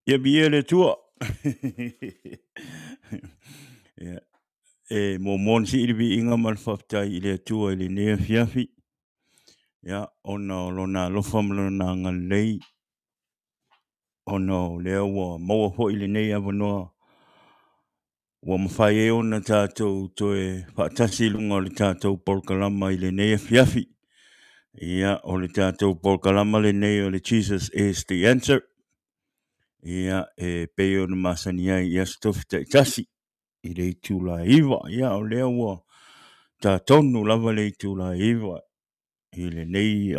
Ia viia le Atua. Ia, e muamua ona sii le viiga ma le faafetai i le Atua i lenei afiafi, ia, ona o Lona alofa ma Lona agalelei, ona o lea ua maua foi lenei avanoa ua mafai ai ona tatou toe faatasi i luga o le tatou polokalama i lenei afiafi. Ia, o le tatou polokalama lenei o le Jesus is the Answer. Ia, e pei ona masani ai i Aso Tofi taitasi i le itula e 9. Ia, o lea ua ta tonu lava le itula e 9 i lenei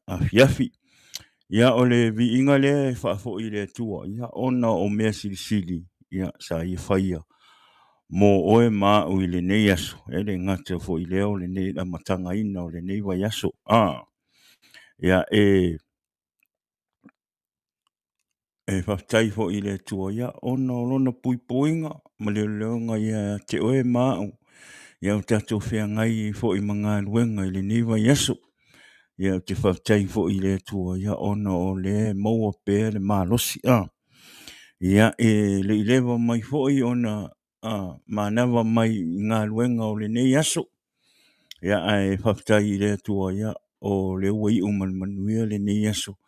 afiafi. Ia, o le viiga lea e faafoi i le Atua, ia, ona o mea silisili, ia, sa ia faia mo oe ma au i lenei aso, e le gata foi i lea o lenei amatagaina o lenei vaiaso. Ia, E faafetai foi i le Atua ia ona o Lona puipuiga ma leoleoga ia te oe ma au, ia o tatou feagai ai foi ma galuega i lenei vaiaso. Ia ou te faafetai foi i le Atua ia ona o lea e maua pea le malosi. Ia e le i leva mai foi ona manava mai i galuega o lenei aso. Ia, ae faafetai i le Atua, ia, o lea ua iu ma le manuia lenei aso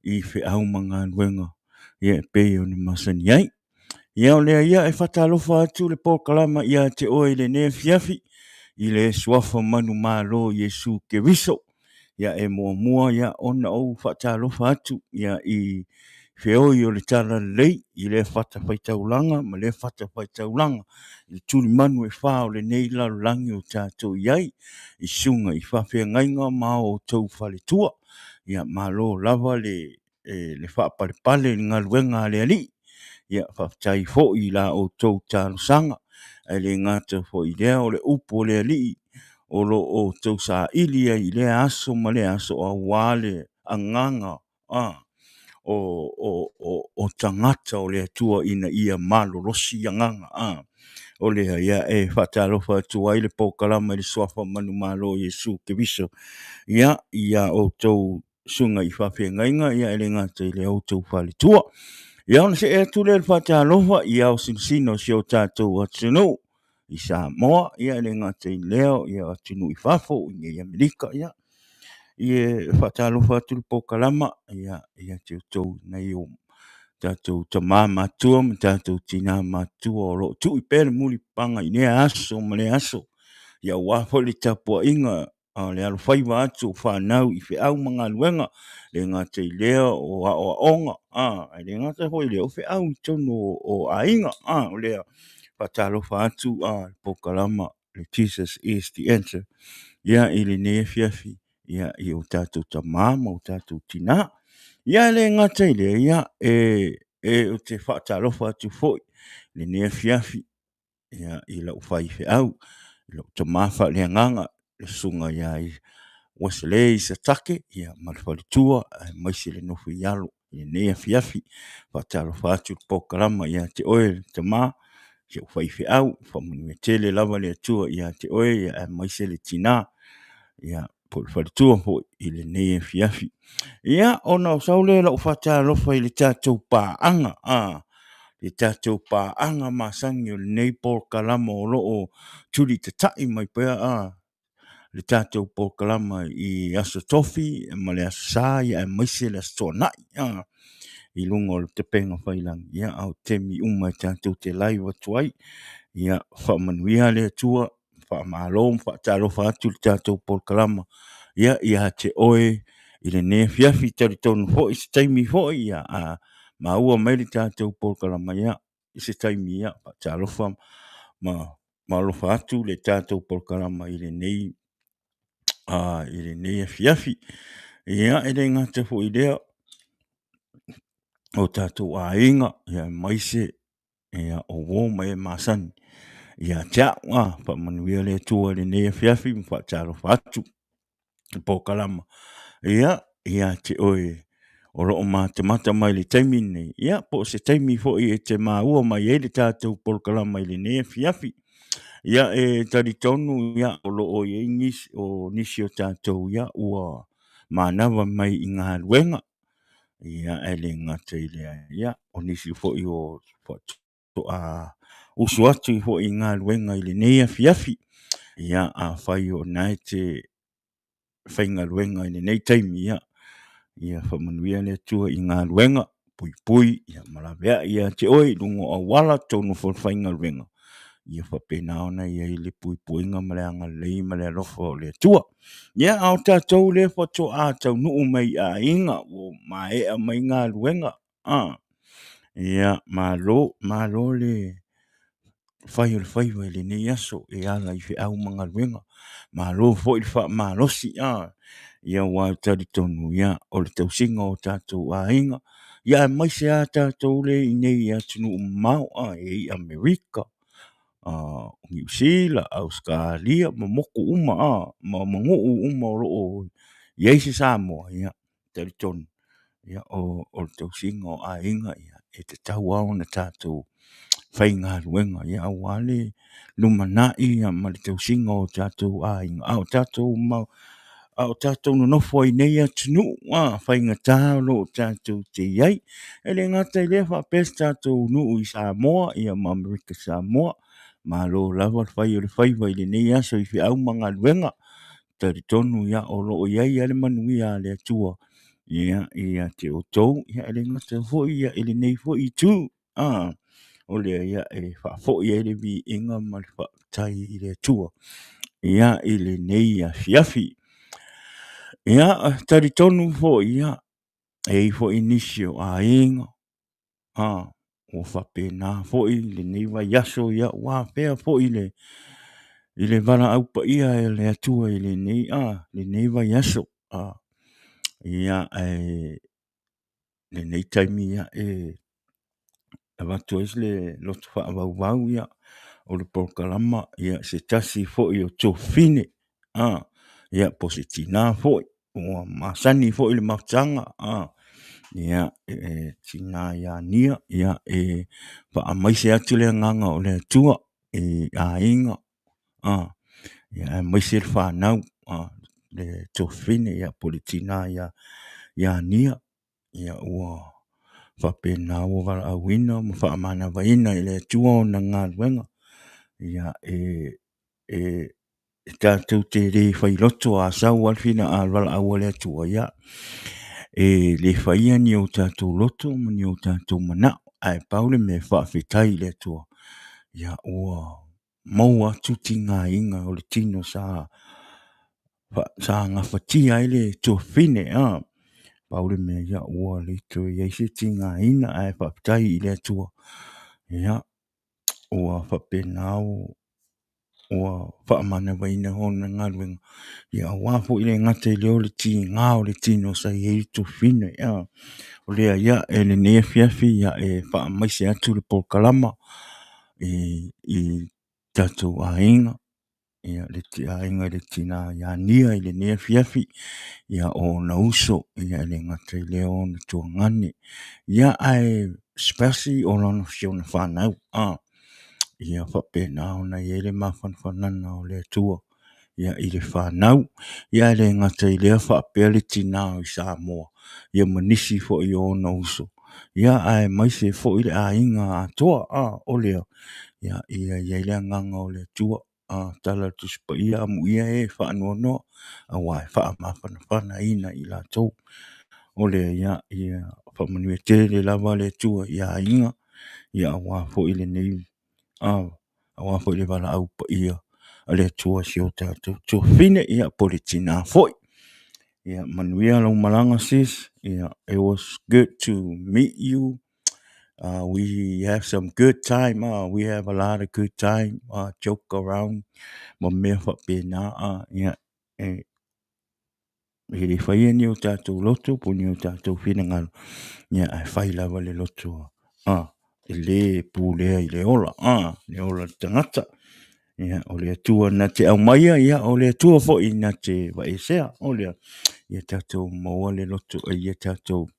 i feau ma galuega ia e pei ona masani ai. Ia, o lea ia e faatalofa atu le polokalama ia te oe i lenei afiafi i le suafa manumalo Iesu Keriso. Ia e muamua ia ona ou faatalofa atu ia i feoi o le Talalelei i lea fatafaitaulaga ma lea fatafaitaulaga i tulimanu e fa o lenei lalolagi o tatou i ai i susuga i faafeagaiga ma o outou faletua. Ia malo lava le le faapalepale i le galuega a le Alii. Ia faafetai foi i la outou talosaga, ae le gata foi i lea o le upu a le Alii o lo o outou saili ai i lea aso ma lea aso aua le agaga o tagata o le Atua ina ia malolosi agaga. O lea ia e faatalofa atu ai le polokalama i le suafa manumalo o Iesu Keriso ia ia outou susuga i faafeagaiga, ia e le gata i le outou faletua. Ia ona see atu lea i le faatalofa i ao sinosino o si o tatou atunuu i Samoa, ia e le gata i lea o atunuu i fafo i nei Amerika, ia e faatalofa atu le polokalama ia ia te outou nai o tatou tama matua ma tatou tina matua o lo o tui pea le mulipapaga i lea aso ma lea aso, ia aua foi le tapuaiga a o le alofaiva atu o fanau i feau ma galuega, le gata i lea o aoaoga, ae le gata foi i lea o feau i totonu o aiga. O lea faatalofa atu le polokalama le Jesus is the Answer ia i lenei afiafi ia i o tatou tama ma o tatou tina. Ia e le gata i lea, ia e ou te faatalofa atu foi i lenei afiafi ia, i lau faifeau, i lou tama faaleagaga, le susuga ia Wesley Satake ia, ma le faletua, aemaise le nofo i alo i lenei afiafi. Faatalofa atu le polokalama ia te oe le tama, si ou faifeau, faamanuia tele lava le Atua ia te oe, ia, aemaise le tina. Ia, po o le faletua foi i lenei afiafi. Ia, ona ou sau lea i lau faatalofa i le tatou paaga, le tatou paaga masani o lenei polokalama o lo o tulitatai mai pea le tatou polokalama i Aso Tofi ma le Aso Sa, ia aemaise le Aso Toonai i luga o le upega tafailagi, ia a o taimi uma e tatou te live atu ai. Ia faamanuia le Atua. Faamalo ma faatalofa atu le tatou polokalama ia ia te oe i lenei afiafi. Talitonu foi se taimi foi ia a maua mai le tatou polokalama ia i se taimi ia faatalofa ma alofa atu le tatou polokalama i lenei afiafi. Ia e le gata foi i lea o tatou aiga ia aemaise ia o uo ma e masani ia te au. A faamanuia le Atua i lenei afiafi ma faatalofa atu i polokalama ia ia te oe o lo o matamata mai i le taimi lenei, ia po o se taimi foi e te maua mai ai le tatou polokalama i lenei afiafi. Ia e talitonu ia o lo o i ai nisi o nisi o tatou ia ua manava mai i galuega. Ia, e le gata i lea, ia, o nisi foi o faatoa usu atu foi i galuega i lenei afiafi. Ia, afai o lena e te faigaluega i lenei taimi, ia, ia faamanuia le Atua i galuega, puipui ma laveai ia te oe i luga o auala totonu o faigaluega, ia faapena ona i ai le puipuiga ma le agalelei ma le alofa o le Atua. Ia, a o tatou lea faatoa taunuu mai i aiga, ua maea mai galuega, ia, malo, malo le fai o le faiva i lenei aso e ala i feau ma galuega. Malo foi le faamalosi, ia aua e talitonu, ia, o le tausiga o tatou aiga, ia aemaise lava tatou lea e i inei i atunuu mamao, e i ai Amerika, Niu Sila, Ausetalia ma motu uma ma nuu uma o lo o i ai se Samoa, ia talitonu o le tausiga o aiga e tatau lava ona tatou faigaluega aua le lumanai ma le tausiga o tatou aiga, a o tatou nonofo ai i nei atunuu faigata o lo o tatou te i ai. E le gata i lea faapea si tatou nuu i Samoa ma Amerika Samoa, malo lava le fai o le faiva i lenei aso i feau ma galuega. E talitonu o lo o i ai lava le manuia a le Atua ia te outou, e le gata foi i lenei foi itu, o lea e faafoi ai le viiga ma le faafetai i le Atua i lenei afiafi. Ia, e talitonu foi, e i ai foi nisi o aiga ua faapena foi lenei vaiaso, ua afea foi i le valaau paia a le Atua i lenei vaiaso. Ia, ae lenei taimi e avatu ai le loto faavauvau, o le polokalama, se tasi foi o tuafafine, po o se tina foi ua masani foi i le mafutaga, le tina ia Nia, e faamaise atu le agaga o le Atua i aiga, aemaise le fanau, le tuafafine po o le tina ia Nia, ua faapena ua valaauina ma faamanavaina e le Atua ona galuega. E tatou te le failoto, a sau lava le valaau a le Atua, ia, e le faia ni o tatou loto ma ni o tatou manao, ae pau le mea, faafetai i le Atua ua maua atu tigaina o le tino sa gafatia ai le tuafafine. Pau le mea, ua le toe i ai se tigaina, ae faafetai i le Atua ua faapena ua faamanavaina ona galuega, aua foi e le gata i lea o le tiga o le tino sa i ai le tuafafine. O lea, i lenei afiafi e faamaise atu le polokalama i tatou aiga, le aiga i le tina ia Nia i lenei afiafi, o ona uso, e le gata i lea o ona tuagane, ae especially o si ona fanau, ia faapena ona i ai le mafanafanaga o le Atua i le fanau. Ae le gata i lea faapea le tina i Samoa ma nisi foi o ona uso, aemaise foi le aiga atoa. O lea, ia i ai le agaga o le Atua. Tala a le Tusi Paia, amuia e faanoanoa aua e faamafanafanaina i latou. O lea, ia faamanuia tele lava le Atua i aiga, aua foi lenei, aua foi le valaau paia a le Atua i si o tatou tuafafine, po o le tina foi. Ia manuia lau malaga sis, it was good to meet you. We have some good time, we have a lot of good time, joke around ma mea faapena. Ia, e le faia ni o tatou loto po o ni o tatou finagalo, ae fai lava le loto e le pulea i le ola, le ola o le tagata. Ia, o le Atua na te aumaia, ia, o le Atua foi na te aveesea. O lea, ia tatou maua le loto, ia tatou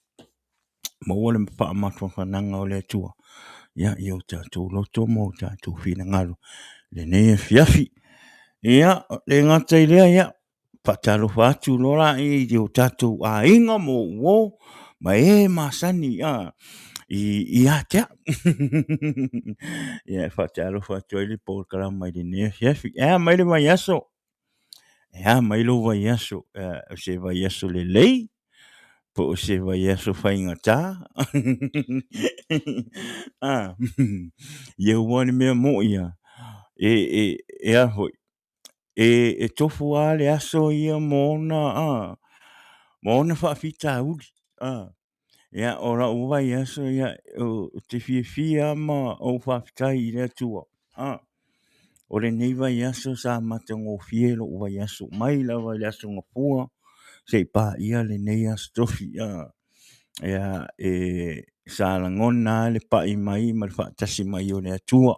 maua le faamafanafanaga o le Atua i o tatou loto ma o tatou finagalo i lenei afiafi. Ia, e le gata i lea, ia, faatalofa atu loa la i o tatou aiga ma ou uo. ma e masani a ia te au. Ia e faatalofa atu ai le polokalama i lenei afiafi. E a mai le vaiaso? E a mai lou vaiaso? O se vaiaso lelei po o se vaiaso faigata? Ia aua o le mea moni lava, e a foi, e tofu lava le aso ia ma ona, ma ona faafitauli. Ia, o lau vaiaso ia, ou te fiafia lava ma ou faafetai i le Atua. O lenei vaiaso sa matagofie lou vaiaso mai lava i le Aso Gafua seia paia lenei Aso Tofi. Ia, e sa lagona lava le pai mai ma le faatasi mai o le Atua,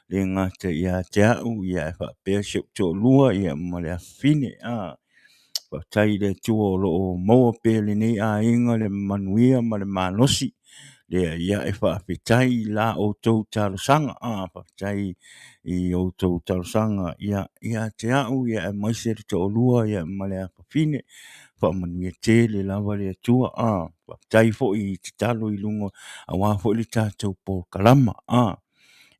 e le gata ia te au ae faapea si ou toalua ma le afafine. Faafetai i le Atua o lo o maua pea e lenei aiga le manuia ma le malosi. Lea ia e faafetai i la outou talosaga, faafetai i outou talosaga ia te au aemaise le toalua ma le afafine. Faamanuia tele lava le Atua. Faafetai foi i tatalo i luga aua foi le tatou polokalama.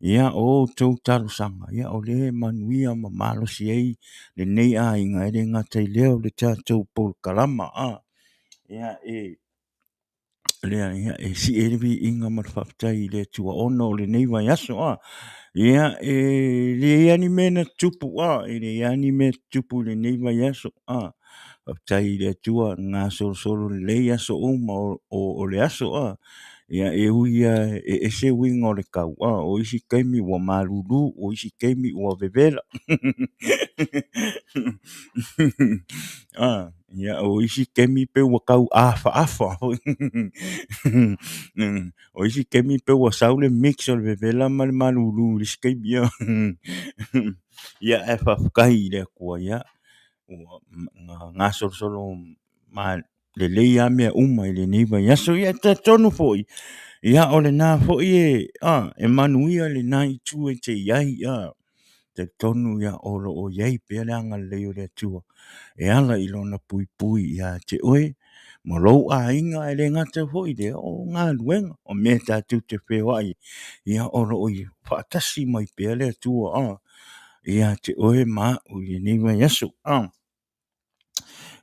Ia, o outou talosaga, ia o lea e manuia ma malosi ai lenei aiga, e le gata i lea o le tatou polokalama. Ia, e lea ia e sii ai le viiga ma le faafetai i le Atua ona o lenei vaiaso. Ia, e leai lava ni mea na tutupu, e leai lava ni mea tutupu i lenei vaiaso. Faafetai i le Atua na gasolosolo lelei aso uma o le aso. Ia e ui lava e ese uiga o le tau, o isi taimi ua malulu, o isi taimi ua vevela. Ia o isi taimi pei ua tau afaafa foi. O isi taimi pei ua sau le mix o le vevela ma le malulu i le isi taimi. Ia ae faafetai i le Atua ia ua gasolosolo lelei lava mea uma i lenei vaiaso. Ia e talitonu foi, ia o lena foi e manuia lena itu e te i ai. Talitonu o lo o i ai pea le agalelei o le Atua e ala i Lona puipui ia te oe ma lou aiga, e le gata foi i lea o galuega, o mea tatou te feoai ai, ia o lo o faatasi mai pea le Atua ia te oe ma au i lenei vaiaso.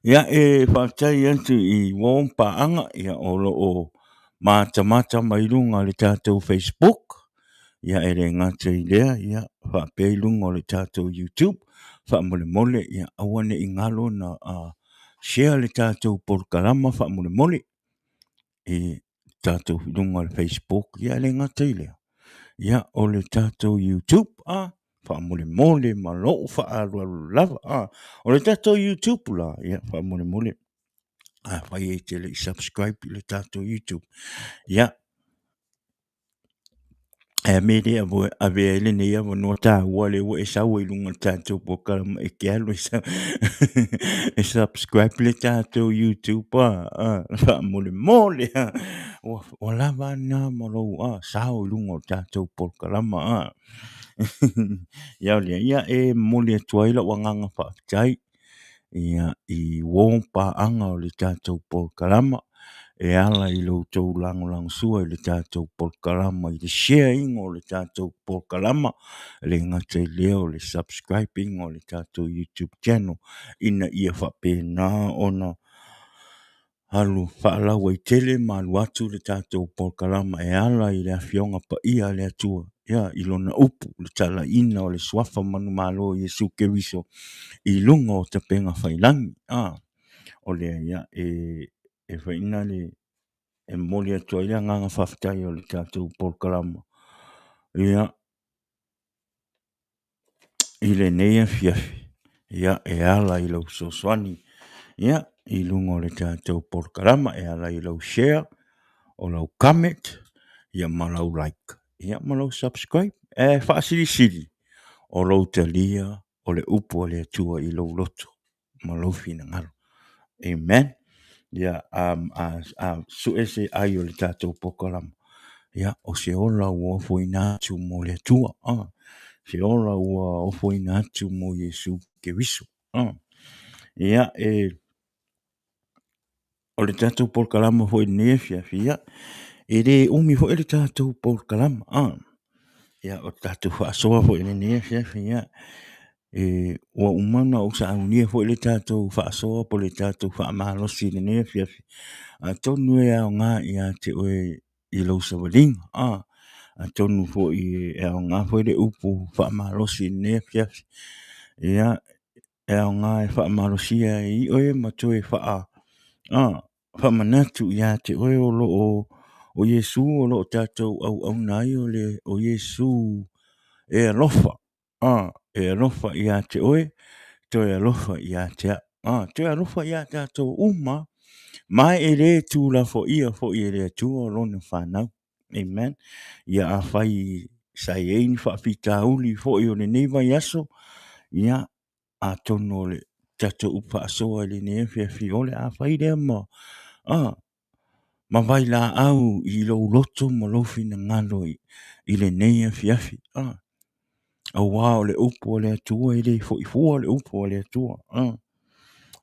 Ia e faafetai atu i uo ma paaga ia o lo o matamata mai luga o le tatou Facebook, ia e le gata i lea ia faapea i luga o le tatou YouTube. Faamolemole ia aua ne i galo ona share le tatou polokalama faamolemole i tatou i luga o le Facebook, ia e le gata i lea, ia o le tatou YouTube faamolemole ma lou faaaloalo lava. O le tatou YouTube la, ia faamolemole, afai e te le i subscribe i le tatou YouTube, ia, e mea lea ua avea ai lenei avanoa taua lea ua e sau ai i luga o le tatou polokalama e te alu e subscribe le tatou YouTube faamolemole ua lava a lena ma lou sao i luga o le tatou polokalama. Ia o lea, ia e momoli atu ai lou agaga faafetai ia i uo paaga o le tatou polokalama e ala i lo outou lagolagosua i le tatou polokalama i le share ina o le tatou polokalama, e le gata i lea o le subscribe ina o le tatou YouTube channel ina ia faapena ona alu faalauaitele ma alu atu le tatou polokalama e ala i le Afioga Paia a le Atua, ia, i Lona upu, le talaiina o le Suafa manumalo o Iesu Keriso i luga o tapega faiilagi. A, o lea, ia, e faina le, e momoli atu ai le agaga faafetai o le tatou polokalama, ia, i lenei afiafi, ia, e ala i lau fesoasoani, ia, i luga o le tatou polokalama, e ala i lau share, o lau comment, ia ma lau like, ia ma lau subscribe. E faasilisili o lou talia o le upu a le Atua i lou loto ma lou finagalo. Amen. Ia, a sue se ai o le tatou polokalama, ia, o se ola ua ofoina atu mo le Atua, se ola ua ofoina atu mo Iesu Keriso. Ia, e... o le tatou polokalama foi i lenei afiafi, ia, e le umi foi le tatou polokalama, ia, o le tatou faasoa foi i lenei afiafi, ia, e, ua uma ona ou saunia foi le tatou faasoa po o le tatou faamalosi i lenei afiafi, atonu e aoga ia te oe i lou savaliga, atonu foi e aoga foi le upu faamalosi i lenei afiafi, ia, e aoga e faamalosia ai oe ma toe faamanatu ia te oe o lo o o Iesu o lo o tatou auauna ai o le o Iesu e alofa, e alofa ia te oe, toe alofa ia te au, toe alofa ia tatou uma ma e le tuulafoaia foi e le Atua lona fanau. Amen. Ia afai sa i ai ni faafitauli foi o lenei vaiaso, ia atonu o le tatou upu faasoa i lenei afiafi o le a fai lea ma ma vailaau i lou loto ma lou finagalo i lenei afiafi. Aua o le upu a le Atua e le foi fua le upu a le Atua.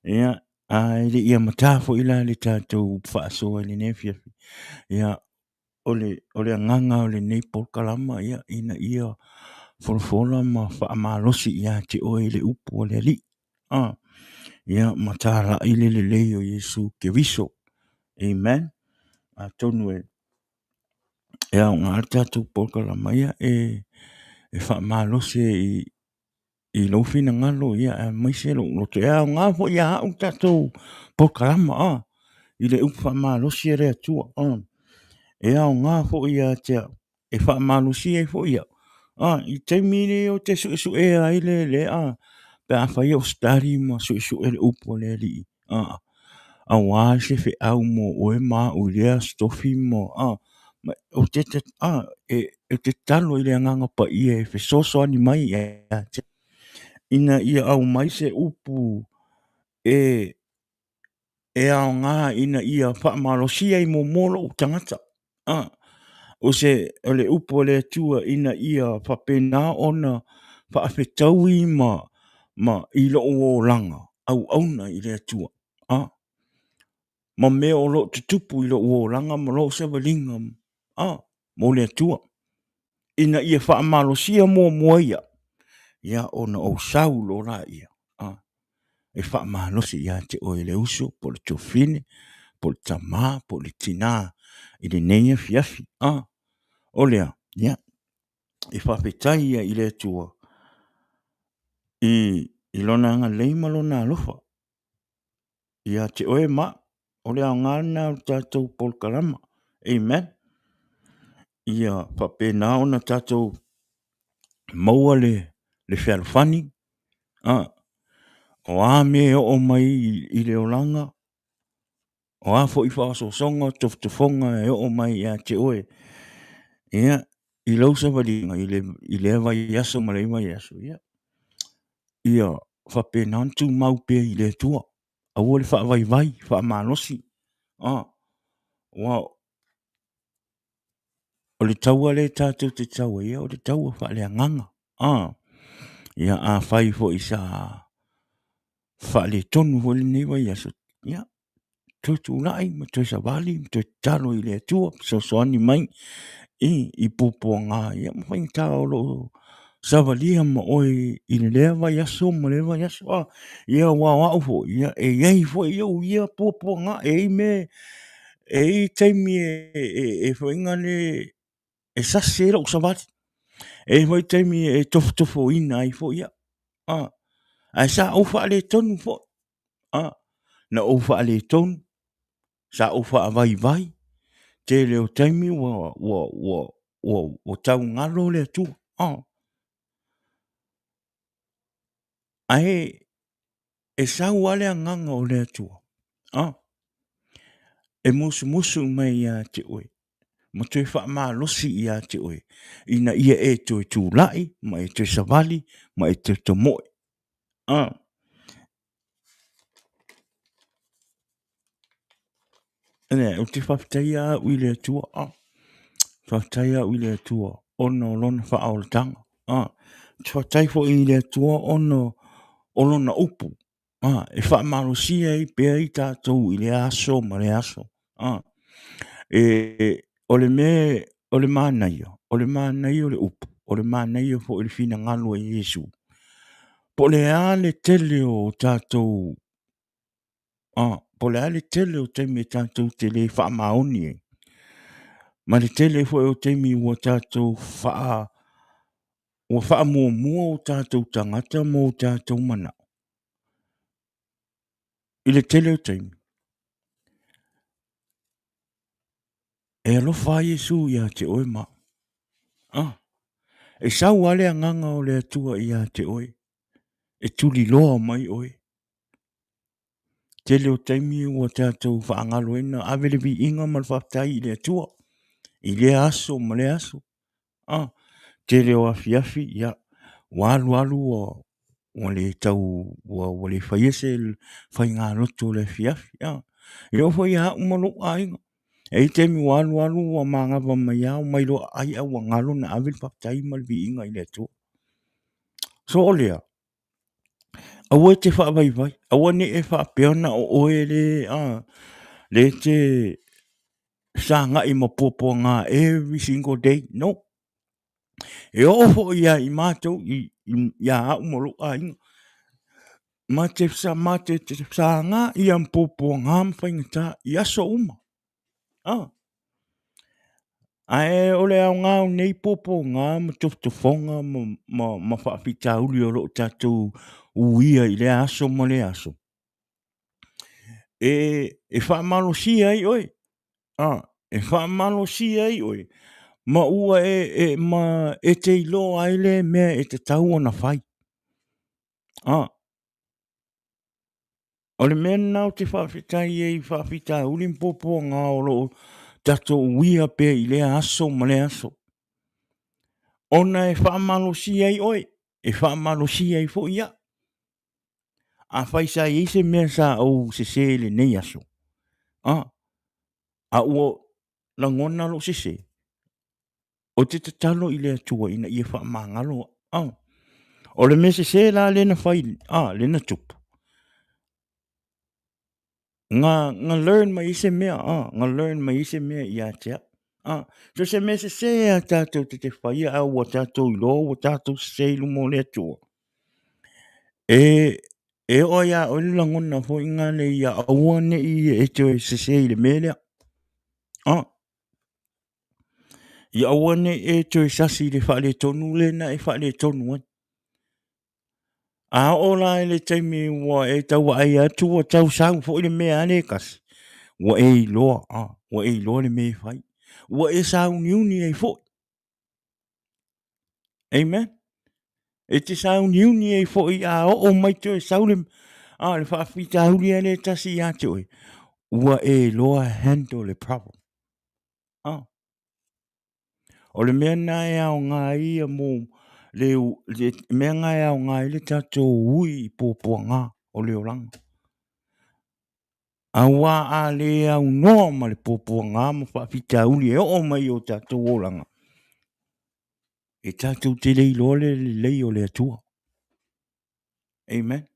Ia, ae le i amata foi la le tatou upu faasoa i lenei afiafi, ia, o le agaga o lenei polokalama, ia, ina ia folafola ma faamalosi ia te oe i le upu a le Alii. Ia, ma talai le lelei o Iesu Keriso. Amen. Atonu e aoga le tatou polokalama, ia, e faamalosi i i lou finagalo ia aemaise lou loto. E aoga foi ia au le tatou polokalama i le upu faamalosi a le Atua. E aoga foi ia te au e faamalosia ai foi au i taimi nei ou te suesuea ai le pe afai o study ma suesue le upu a le Alii aua se feau mo oe ma au i lea Aso Tofi ma ou te tatalo i le Agaga Paia e fesoasoani mai ia te au ina ia aumai se upu e aoga ina ia faamalosia ai muamua lou tagata. O se o le upu a le Atua ina ia faapena ona faafetaui ma i lou olaga auauna i le Atua. Ma mea o lo o tutupu i lou olaga ma lou savaliga mo le Atua, ina ia faamalosia muamua ia, ia ona ou sau loa laia e faamalosi ia te oe le uso po o le tuafafine po o le tama po o le tina i lenei afiafi. O lea, ia, e faafetai ia i le Atua i Lona agalelei ma Lona alofa ia te oe ma au. O le aoga lena o le tatou polokalama. Amen. Ia faapena ona tatou maua le fealofani, o a mea e oo mai i le olaga, o a foi faaosoosoga, tofotofoga e oo mai ia te oe, ia, i lou savaliga i lea vaiaso ma lea vaiaso, ia, ia faapena ona tumau pea i le Atua. Aua le faavaivai, faamalosi, aua o le taua lea tatou te tau ai, o le taua faaleagaga. Ia afai foi sa faaletonu foi lenei vaiaso, ia toe tulai ma toe savali ma toe tatalo i le Atua e fesoasoani mai i puapuaga ma faigata o lo o savalia ma oe i lea vaiaso ma lea vaiaso. Ia aua o au foi, ia e i ai foi ou ia puapuaga, e i ai mea, e i ai taimi e faiga le e sasi ai lou savali. E i ai foi taimi e tofotofoina ai foi au, ae sa ou faaletonu foi, na ou faaletonu, sa ou faavaivai, tele o taimi ua tau galo le Atua. Ae e sau lava le agaga o le Atua, e musumusu mai ia te oe ma toe faamalosi ia te oe ina ia e toe tulai ma e toe savali ma e toe tomoe. Ou te faafetaia au i le Atua, faafetai au i le Atua ona o Lona faaolataga. Ou te faafetai foi i le Atua ona o Lona upu. A, e faamalosia ai pea i tatou i lea aso ma lea aso. A, e, o le mea, o le manaia, o le manaia o le upu, o le manaia foi o le finagalo o Iesu. Po o le a le tele o tatou, a, po o le a le tele o taimi e tatou te le faamaoni ai, ma le tele foi o taimi ua tatou faa, ua faamuamua o tatou tagata ma o tatou manao i le tele o taimi, e alofa lava Iesu ia te oe ma au. Ah, e sau lava le agaga o le Atua ia te oe, e tuliloa mai oe. Tele o taimi ua tatou faagaloina, ave le viiga ma le faafetai i le Atua i lea aso ma lea aso. Ah, tele o afiafi, ia, ua alu alu ua, ua le tau, ua, ua le faia se faigalotu o le afiafi. Ah, e oo foi ia au ma lou aiga, e i ai taimi ua alu alu ua manava mai lava, omai loa ai ae ua galo ona ave le faafetai ma le viiga i le Atua. So o lea, aua e te faavaivai, aua ne i e faapea na o oe le, a, le te sagai ma puapuaga every single day. No. E oo foi ia i matou, ia au ma lou aiga, ma te, ma te saga ia ma puapuaga ma faigata i aso uma. Ah. Ae o le aoga o nei puapuaga ma tofotofoga ma, ma, ma faafitauli o lo o tatou uia i lea aso ma lea aso, e, e faamalosia ai oe, a, e faamalosia ai oe, ma ua e, e, ma e te iloa ai le mea e tatau ona fai. A, o le mea lena ou te faafetai ai i faafitauli ma puapuaga o lo o tatou uia pea i lea aso ma lea aso, ona e faamalosia ai oe, e faamalosia ai foi au. Afai sa i ai se mea sa ou sese i lenei aso, a, a ua lagona lou sese, ou te tatalo i le Atua ina ia faamagalo au. A, o le mea sese la lea na fai, a, lea na tupu, na, na learn mai ai se mea, a, na learn mai ai se mea ia te au. A, so se mea sese a tatou te te faia a ua tatou iloa ua tatou sese i luma o le Atua, e, e oo ia oe le lagona foi lena ia aua ne i e toe sese i le mea lea. A, ia aua ne i e toe sasi i le faaletonu lea na e faaletonu ai. A oo la i le taimi ua e tau vaai atu ua tau sau foi le mea lea e tasi, ua e iloa, a, ua e iloa le mea e fai. Ua e sauniuni ai foi. Amen. E te sauniuni ai foi a oo mai toe sau le, a, le faafitauli lea e tasi ia te oe, ua e iloa handle le problem. A. O le mea lena e aoga ai ia mo le, le mea lena e aoga ai le tatou ui i puapuaga o le olaga. Aua a le aunoa ma le puapuaga ma faafitauli e oo mai i o tatou olaga, e tatou te le iloa le lelei o le Atua. Amen.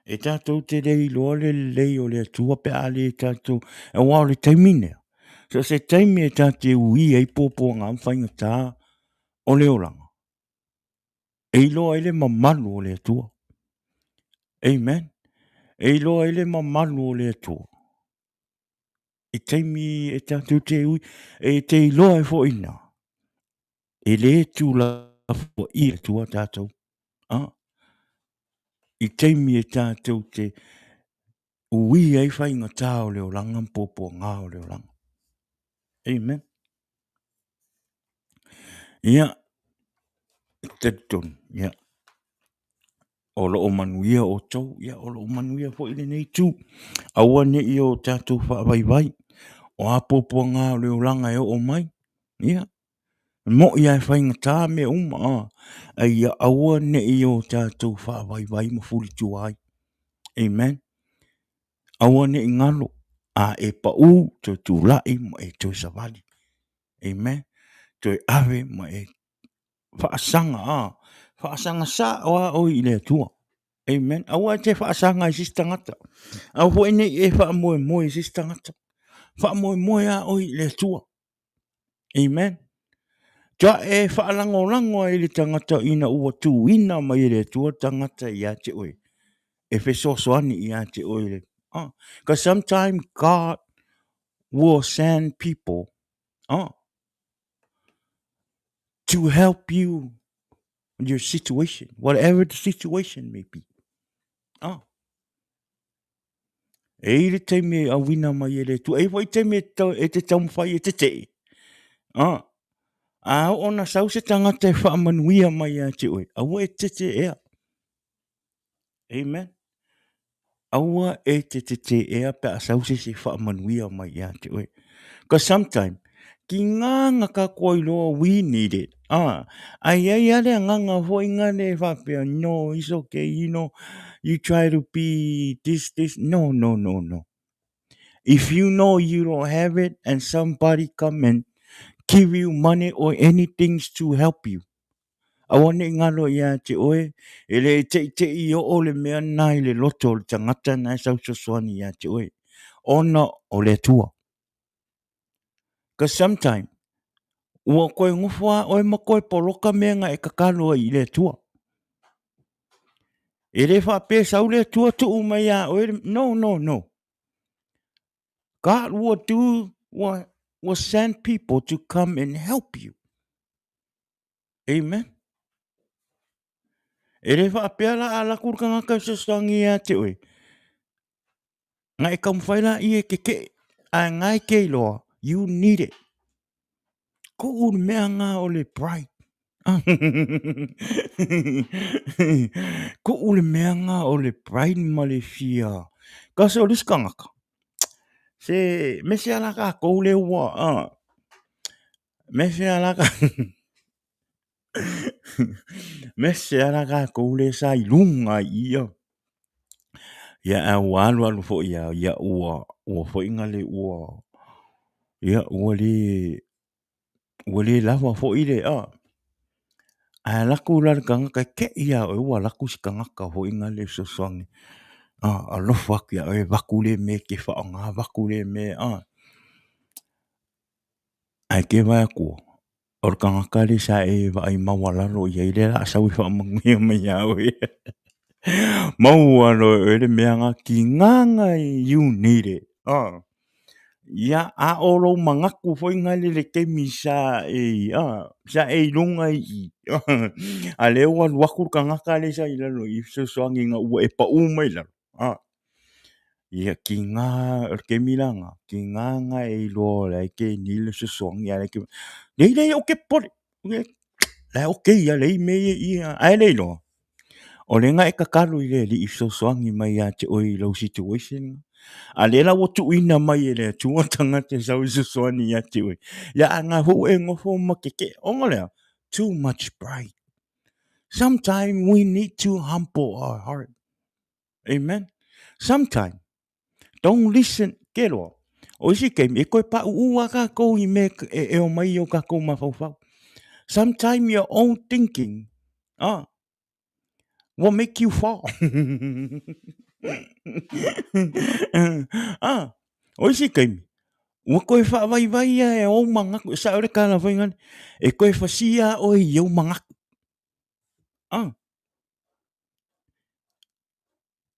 E tatou te le iloa le lelei o le Atua pe a le tatou, aua o le taimi lea, so o se taimi e tatou te ui ai puapuaga ma faigata o le olaga, e iloa ai le mamalu o le Atua. Amen. E iloa ai le mamalu o le Atua. I taimi e tatou te ui, e te iloa ai foi i ina, e le tuulafoaia le Atua tatou. A, i taimi e tatou te ui ai faigata o le olaga ma puapuaga o le olaga. Amen. Ia, talitonu, ia, o lo o manuia outou, ia, o lo o manuia foi lenei itu. Aua ne i o tatou faavaivai, o a puapuaga o le olaga e oo mai, ia, E moni lava e faigata mea uma, a ia aua ne i o tatou faavaivai ma fulitua ai. Amen. Aua ne i galo, a e pau, toe tulai ma e toe savali. Amen. Toe ave ma e faasaga, a, faasaga sao lava oe i le Atua. Amen. Aua e te faasaga i se isi tagata. Aua foi ne i e faamoemoe i se isi tagata. Faamoemoe lava oe i le Atua. Amen. Tua e faalagolago ai i le tagata ina ua tuuina mai e le Atua le tagata ia te oe. E fesoasoani ia te oe. Le, ah. Because sometimes God will send people to help you in your situation, whatever the situation may be. Ah. E i le taimi e auina mai e le Atua, e i foi taimi e, tau, e te taumafai e te tee. Ah. A oo na sau se tagata e faamanuia mai ia te oe, aua e tete ea. Amen. Aua e te teteʻea pe a sau se isi e faamanuia mai ia te oe. Because sometime, ki ngā ka koa iloa we need it. Ah, a i ai a le agaga foi ngale e faapea, no, it's okay, you know, you try to be this, this. No, no, no, no. If you know you don't have it and somebody come and give you money or anything to help you, Aua ne i ngalo ia te oe, e le teʻiteʻi oo le mea na i le loto o le tagata na e sausoasoani ia te oe, ona o le Atua. Cause sometime, ua koe ngofo a oe ma koe poloka mea nga e kakalo ai i le Atua. E le faapea sau le Atua tuu mai ia oe, no, no, no. God will do, will send people to come and help you. Amen. E le faapea la a laku le tagata e fesoasoani ia te oe. Na e taumafai la ia e kekeʻe, ae na e ke iloa, you need it. Koʻu le mea nga o le pride. Koʻu le mea nga o le pride ma le fia. Kasi o le isi tagata, se me se ala kākou le ua, Me se ala ka Me se ala kākou le sa i lunga i ia. Ia a ua alu alu foi ia, ia ua, ua foi ngale ua, ia ua le, ua le lava foi le, a. Ae laku la le tagata e keʻi iā oe ua laku se tagata foi ngale fesoasoani, a, alofa atu iā oe vaku le mea e te faaaoga, vaku le mea, a. Ae ke vae atu, o le tagata lea sa e vaai maualalo i ai, lea o le a sau e faamanuia mai ia oe. Maua loa e oe le mea na kinaga you need it. Ah. Ia, a o lou manatu foi na le le taimi sa e, ah, sa e i luga i i. A lea ua alu atu le tagata lea sa i lalo i fesoasoani ina ua e pau mai lalo. Ah. Ia, kina, o le taimi la lena, kina na e iloa o la e ke ni le fesoasoani a la e ke, leai leai aua e te popole, la e okay lava leai mea ia i i, ae le iloa, o lea na e tatalo i le Alii fesoasoani mai ia te oe i lou situation, a lea la ua tuuina mai e le Atua tagata e sau e fesoasoani ia te oe, ia a na foi ua e nofo ma kekeʻe, ona o le a? Too much pride. Sometime we need to humble our heart. Amen. Sometime, don't listen, ke loa. O isi taimi, e koe paʻuʻu a kākou i mea e, e o mai i o kākou mafaufau. Sometime your own thinking, ah, will make you fall. ah, o isi taimi, ua koe whaavaivai ia e ou manatu, e sao le kala whai ngani, e koe whasia oe i ou manatu. Ah,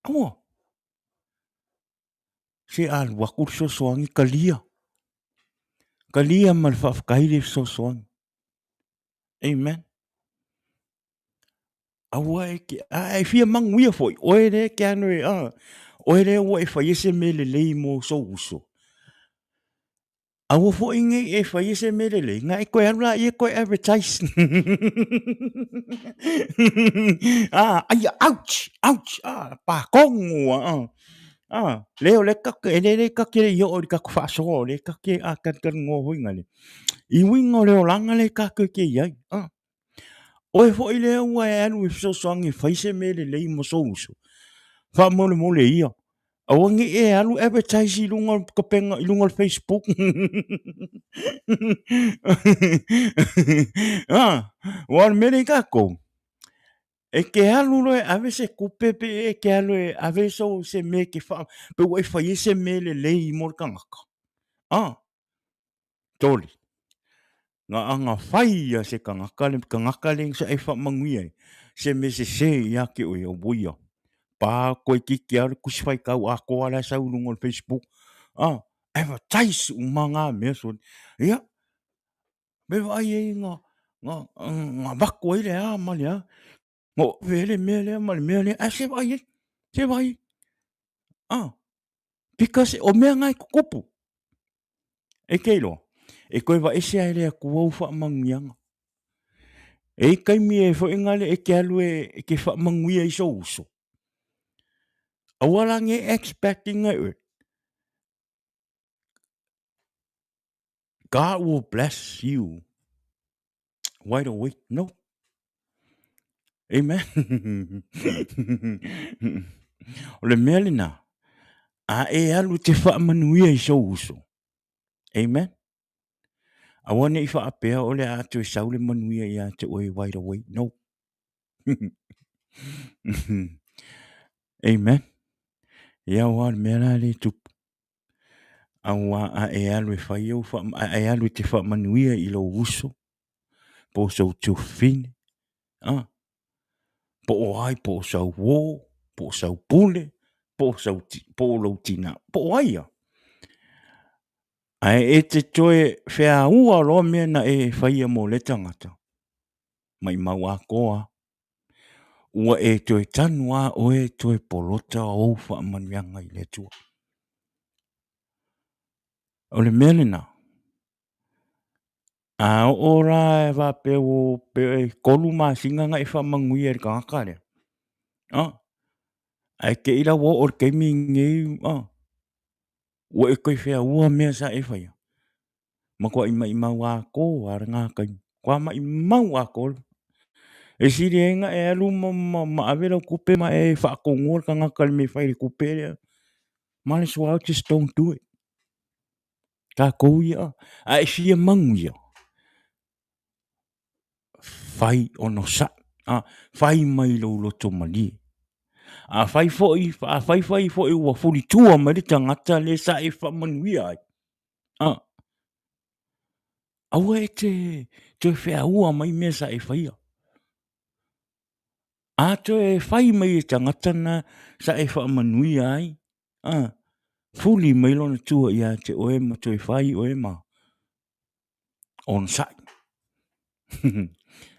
Aua. Se alu atu le fesoasoani talia. Talia ma le faafetai le fesoasoani. Amen. Aua e ke, a e fia manuia foi, oe lea e ke ano e, a, oe lea ua e whai e se mea lelei mo sou uso. Aua foi nei e whai e se mea lelei, nga e koe alu la ia koe advertise. ah, aia, ouch, ouch, ah, pākongo, ah. Ah, le o le kake, e le le kake le i o le kaku whaasoa, o le kake a kan kan ngō hoi ngale. I winga o le olanga le kake ke iai, ah. Oe foi lea ua e alu e fesoasoani e fai se mea lelei mo sou uso. Faamolemole ia. Aua ne i e alu advertise i luga o le kapega, i luga o le Facebook. Ah, aua o le mea lea i tatou. E te alu loa e ave se tupe pe e te alu e ave so se mea e te wha, pe ua e whai e se mea lelei mo le tangata. Ah, toli. Nga anga whai ia se tangata, le tangata le sa e wha manuia e, se mea se se ia ke oe, o boia. Pa koe kiki a le kusi whai kau a koa la sau lunga o le Facebook. Ah, advertise uma ngā mea so. Ia, Me vaai ai nga, nga, nga vako ai le a ma le a. Nga ove le mea lea ma le mea lea. Ae se vaai ai, se vaai ai. Ah, because o mea nga e tutupu. E te iloa, e toe vaese ai le Atua ou faamanuiaga. E i taimi e foi ngale e te alu e, e te faamanuia i sou uso. Aua la ne expecting ai oe. God will bless you right away. No. Amen. o le mea lena, a e alu te faamanuia i sou uso. Amen. Aua ne i faapea o le a toe sau le manuia ia te oe right away. No. Amen. Ia wa le mea la le tupu. Auā a e alu e fai ou wha, a e alu e te whaamanuia i lou uso, po o sou tuafafine, a, po o ai, po o sau uō, po o sau pule, po o sau, po o lou tinā, po o ai ia. Ae e te toe feaua loa mea na e faia mo lea tagata, maimau atoa, ua e toe tanu a oe toe polota ou faamanuiaga i le Atua. O le mea lena, a oo la e faapea ua pe e 3 masina na e faamanuia i le tagata lea, a, ae te i la ua oo i le taimi lenei, a, ua e toe feaua mea sa e faia, matuai maimau atoa lava lena taimi, matua maimau atoa. E sili ai ona e alu ma, ma, ma ave lau tupe ma e faatonua le tagata i le mea e fai i le tupe lea. Might as well just don't do it. Tatou ia, a e fia manuia, fai onosai, a, fai mai lou loto malie. A fai foi, a fai fai foi ua fulitua mai le tagata lea sa e faamanuia ai, a, aua e te toe feaua mai mea sa e faia. A toe fai mai e tagata na sa e faamanuia ai, a, fuli mai lona tua ia te oe ma toe fai oe ma onosai.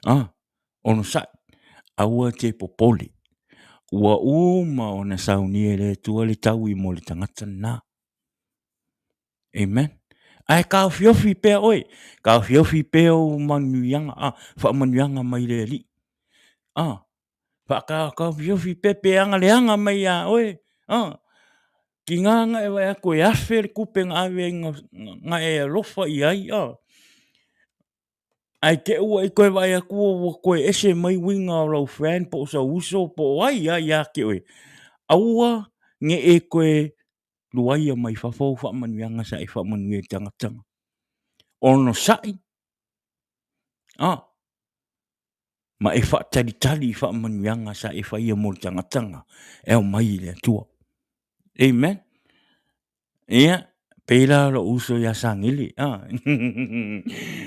a, onosai, aua te popole. Ua uma ona saunia e le Atua le taui mo le tagata lena. Amen. Ae taofiofi pea oe, taofiofi pea ou manuiaga, a, faamanuiaga mai le Alii. A, faataofiofi pea pe agaleaga mai iā oe, a, tiga na e vaai atu e afe le tupe na ave ai na e alofa i ai, a, ae te i ua e toe vaai atu ua toe ese mai uiga o lau friend po o sou uso po o ai lava ia te oe, aua ne i e toe luaia mai fafo au faamanuiaga sa e faamanuia i tagata. Onosai, a, ma e faatalitali i faamanuiaga sa e faia mo le tagata e aumai i le Atua. Amen. Ia, pei la lou uso ia Sagele, a,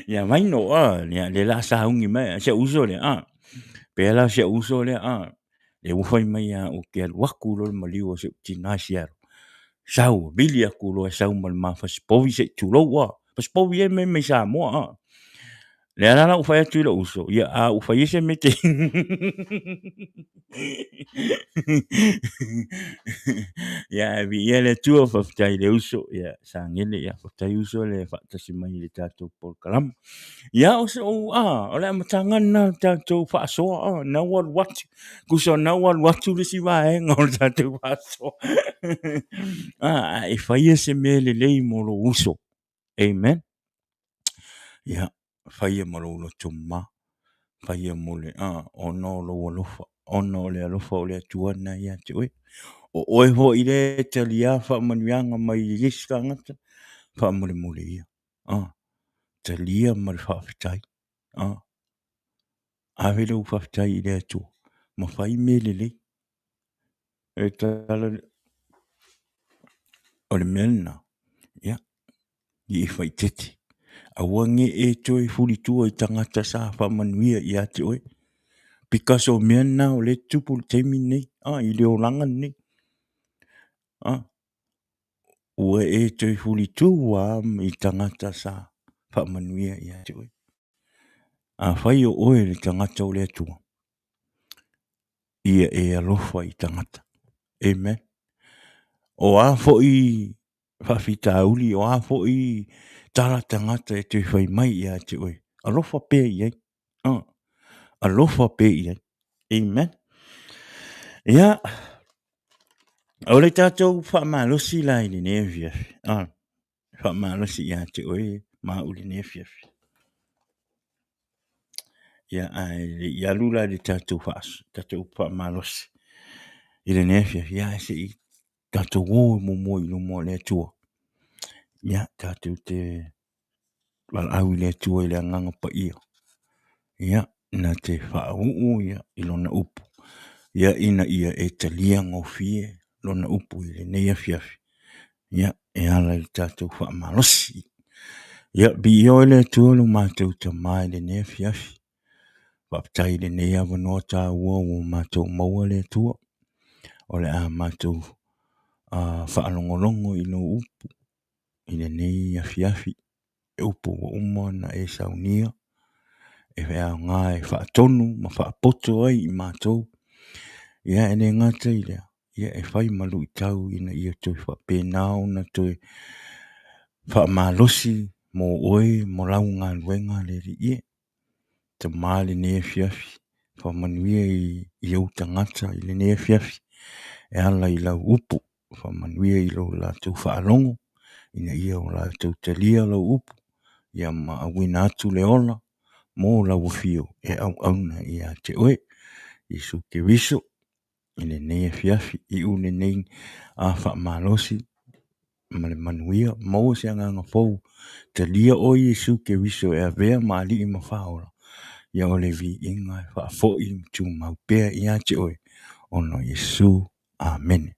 ia Vaino, a, ia lea la sauni mai, si ou uso lea, a, pei la si ou uso lea, a, lea ua fai mai ia ou te alu atu loa i le maliu o si ou tina i Seattle. Sau, vili atu loa e sau ma le ma fasipovi se i tulou, a, fasipovi e mea mai Samoa, a. Lea la la ou fai atu i lou uso, ia a ou fai se mea te Ia, e viia le Atua, faafetai i le uso, ia, Sagele, ia, faafetai uso le faatasi mai i le tatou polokalama. Ia, o se ou, a, o le amataga lena o le tatou faasoa, a, na ua alu atu, tusa na ua alu atu le isi vaega o le tatou faasoa. A, a e faia se mea lelei mo lou uso. Amen. Ia, faia ma lou loto mama, faia mo le, a, ona o lou alofa, ona o le alofa o le Atua lena ia te oe. O oe foi lea e taliā faamanuiaga mai i le isi tagata, faamolemole ia, a, talia ma le faafetai, a, ave lou faafetai i le Atua. ma fai mea lelei. E tala o le mea lena, ia, i e faaeteete. Aua ne i e toe fulitua i tagata sa faamanuia ia te oe. Because o mea na o lea e tutupu i le taimi lenei, i le olaga lenei. Ua e toe fulitua lava i tagata sa faamanuia ia te oe. Afai o oe le tagata o le Atua, ia e alofa i tagata. Amen. O a foi faafitauli, o a foi tala tagata e toe fai mai ia te oe, alofa pea i ai. Alofa pea i ai. Amen. Ia, o le tatou faamalosi la i lenei afiafi, faamalosi ia te oe ma au i lenei afiafi. Ia, ae le i alu la i le tatou faamalosi i lenei afiafi, ia ae se i tatou o muamua i luma o le Atua. Ia, tatou te valaau i le Atua i le Agaga Paia, ia, na te faauu ia i Lona upu, ia, ina ia e talia gofie Lona upu i lenei afiafi, ia, e ala i le tatou faamalosi. Ia, viia oe le Atua lo matou Tama i lenei afiafi. Faafetai i lenei avanoa taua ua matou maua le Atua. O le a matou faalogologo i lou upu i lenei afiafi, e upu ua uma ona e saunia, e aoga e faatonu ma faapoto ai i matou. Ia e le gata i lea, ia e fai ma luitau ina ia toe faapena ona toe faamalosi mo oe mo lau galuega le Alii e. Tama i lenei afiafi, faamanuia i ou tagata i lenei afiafi e ala i lau upu, faamanuia i lo latou faalogo ina ia o latou talia lau upu, ia ma auina atu le ola mo lau afio e auauna ia te oe. Iesu Keriso i lenei afiafi, iu lenei a faamalosi ma le manuia, maua se agaga fou, talia oe Iesu Keriso e avea ma Alii ma Faaola, ia o le viiga e faafoi ma tumau pea ia te oe, ona o Iesu. Amene.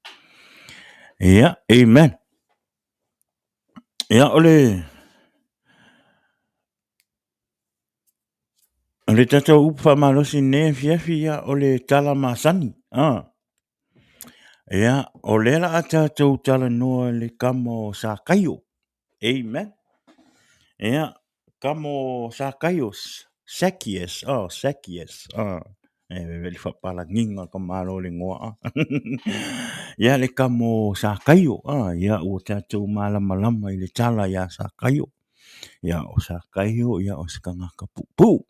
Ia, amen. Ia, o le O le tatou upu faamalosi i lenei afiafi, ia, o le tala masani. Ia, o lea o le a tatou talanoa i le kama o Sakaio. Amen. Ia, kama o Sakaio, Zacchaeus, oh, Zacchaeus, oh. E veve le faapalagiga ka malo le ngoa. Ia, le kama o Sakaio, ah, ia, ua tatou malamalama i le tala ia Sakaio. Ia, o Sakaio, ia, o se tagata puupuu.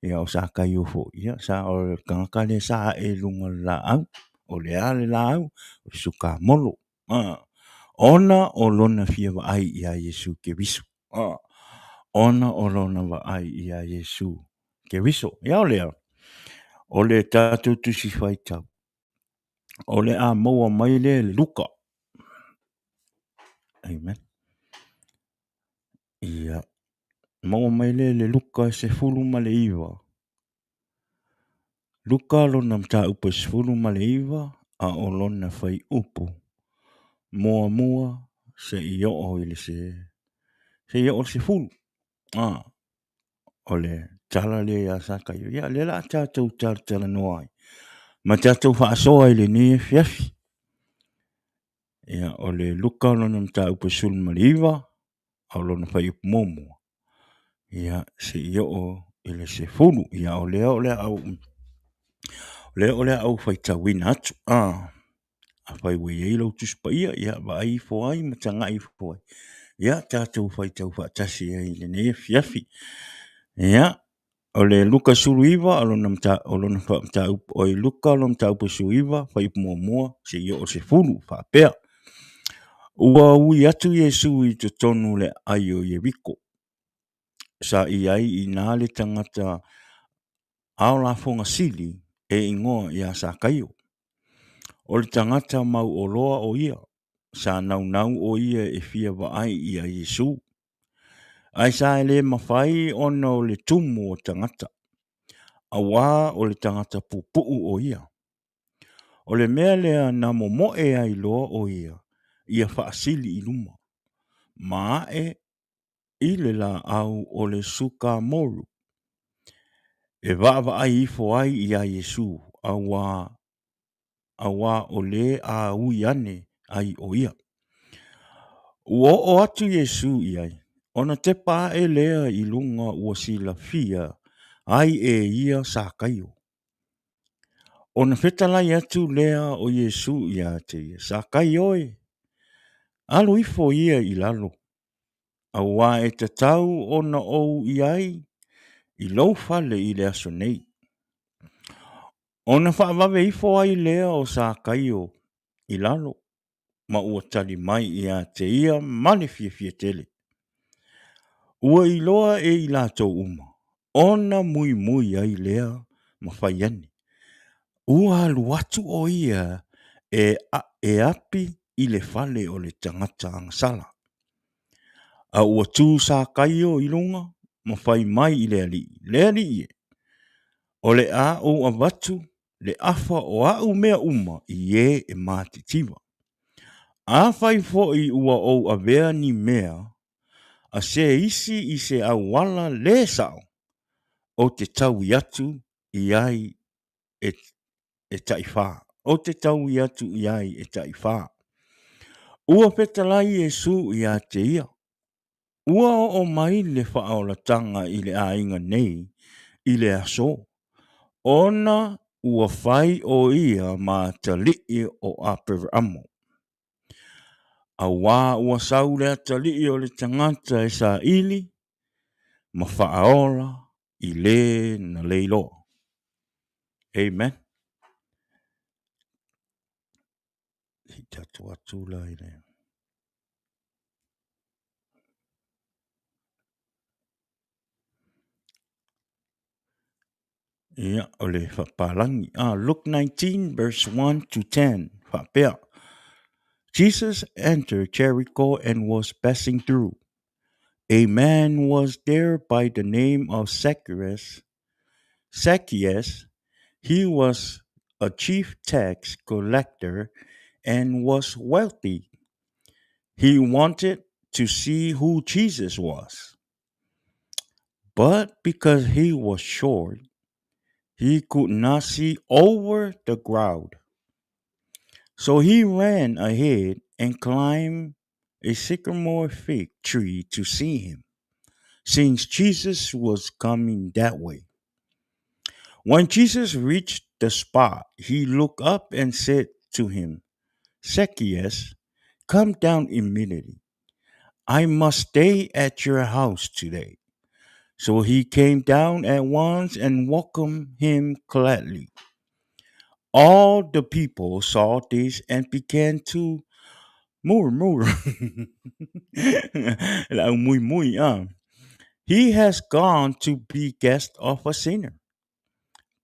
Ia, o Sakaio foi, ia, sa, o le tagata lea sa ae i luga o le laau. O le a le laau? O le sukamolo. Ona o lona fia vaai iā Iesu Keriso. Ona o lona vaai iā Iesu Keriso. Ia o lea, o le tatou tusi faitau, o le a maua mai lea e Luka. Amen. Ia, maua mai lea e le Luka 19. Luka lona mataupu e 19 a o lona fuaiupu muamua seia oo i le seia oo i le 10. O le tala lea ia Sakaio. Ia, lea o le a tatou talatalanoa ai ma tatou faasoa i lenei afiafi. Ia, o le Luka lona mataupu e 19, a o lona fuaiupu muamua, ia, seia oo i le 10. Ia, o lea o le a ou, o lea o le a ou faitauina atu. Afai ua i ai lou Tusi Paia, ia vaai ifo ai ma tagai ifo ai. Ia, tatou faitau faatasi ai i lenei afiafi. Ia, o le Luka 19, o lona o lona mataupu, oi Luka lona mataupu 19, fuaiupu muamua seia oo i le 10, faapea, Ua ui atu Iesu i totonu o le aai o Ieriko. Sa i ai i ina le tagata ao lafoga sili e igoa ia Sakaio. O le tagata mauoloa o ia, sa naunau o ia e fia vaai ia Iesu. Ae sa e le mafai ona o le tumu o tagata. auā o le tagata puupuu o ia. O le mea lea na momoe ai loa o ia ia faasili i luma, ma ae i le lāʻau o le sukamoru, e vaavaai ifo ai iā Iesu, auā auā o lē a ui ane ai ʻo ia. Ua oo atu Iesū i ai, ona tepa aʻe lea i luga ua silafia ai e ia Sakaio. Ona fetalai atu lea o Iesū iā te ia, Sakaio e, alu ifo ia i lalo, auā e tatau ona ou i ai i lou fale i le aso nei. Ona faavave ifo ai lea o Sakaio i lalo, ma ua tali mai iā te ia ma le fiafia tele. Ua iloa e i latou uma, ona muimui ai lea ma fai ane, Ua alu atu ʻo ia e, e api i le fale o le tagata agasala. A ua tū Sakaio i luga ma fai mai i le Alii, Le Alii e, o le a ou avatu le afa o aʻu mea uma i ē e matitiva. Afai foi ua ou avea ni mea a se isi i se auala lē sao, ou te taui atu i ai e, e taʻifā. Ou te taui atu i ai e taʻifā. Ua fetalai Iesū iā te ia, Ua oo mai le faaolataga i le aiga nei i le aso, ona ua fai ʻo ia ma atalii o Aperaamo. Auā ua sau le atalii o le tagata e saili ma faaola i lē na leiloa. Amen. Se i tatou atu la i le... Ia, o le faapalagi. Ah, Luke 19 verse 1 to 10, faapea. Jesus entered Jericho and was passing through. A man was there by the name of Zacchaeus. Zacchaeus, he was a chief tax collector and was wealthy. He wanted to see who Jesus was. But because he was short, he could not see over the crowd. So he ran ahead and climbed a sycamore fig tree to see him, since Jesus was coming that way. When Jesus reached the spot, he looked up and said to him, Zacchaeus, come down immediately. I must stay at your house today. So he came down at once and welcomed him gladly. All the people saw this and began to murmur. He has gone to be guest of a sinner.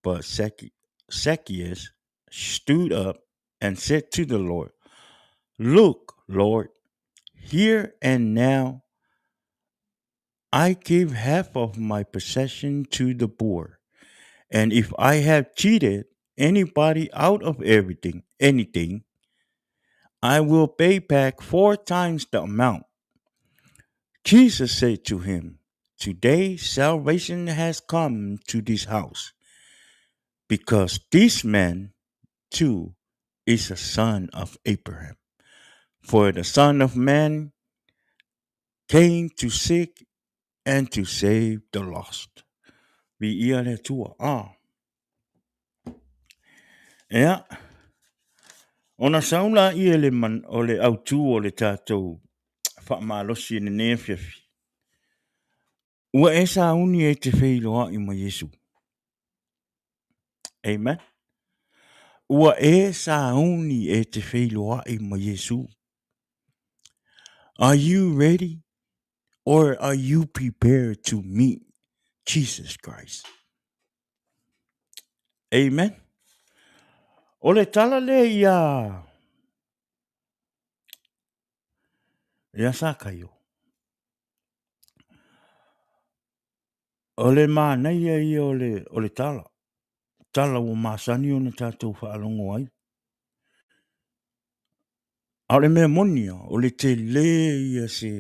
But Zacchaeus stood up and said to the Lord, Look, Lord, here and now I give half of my possession to the poor. And if I have cheated anybody out of everything, anything, I will pay back four times the amount. Jesus said to him, Today salvation has come to this house, because this man too is a son of Abraham. For the Son of Man came to seek and to save the lost. Viia le Atua. Ah. Ea, ona sau laia le man, o le autū o le tatou faamalosi i lenei afiafi. Ua e sauni e te feiloai ma Iesu. Amen. Ua e sauni e te feiloai ma Iesu. Are you ready or are you prepared to meet Jesus Christ? Amen. O le tala le ia ia Sakaio. O le manaia ia o le, o le tala. tala ua masani ona tatou faalogo ai. A o le mea moni lava, o le tele ia se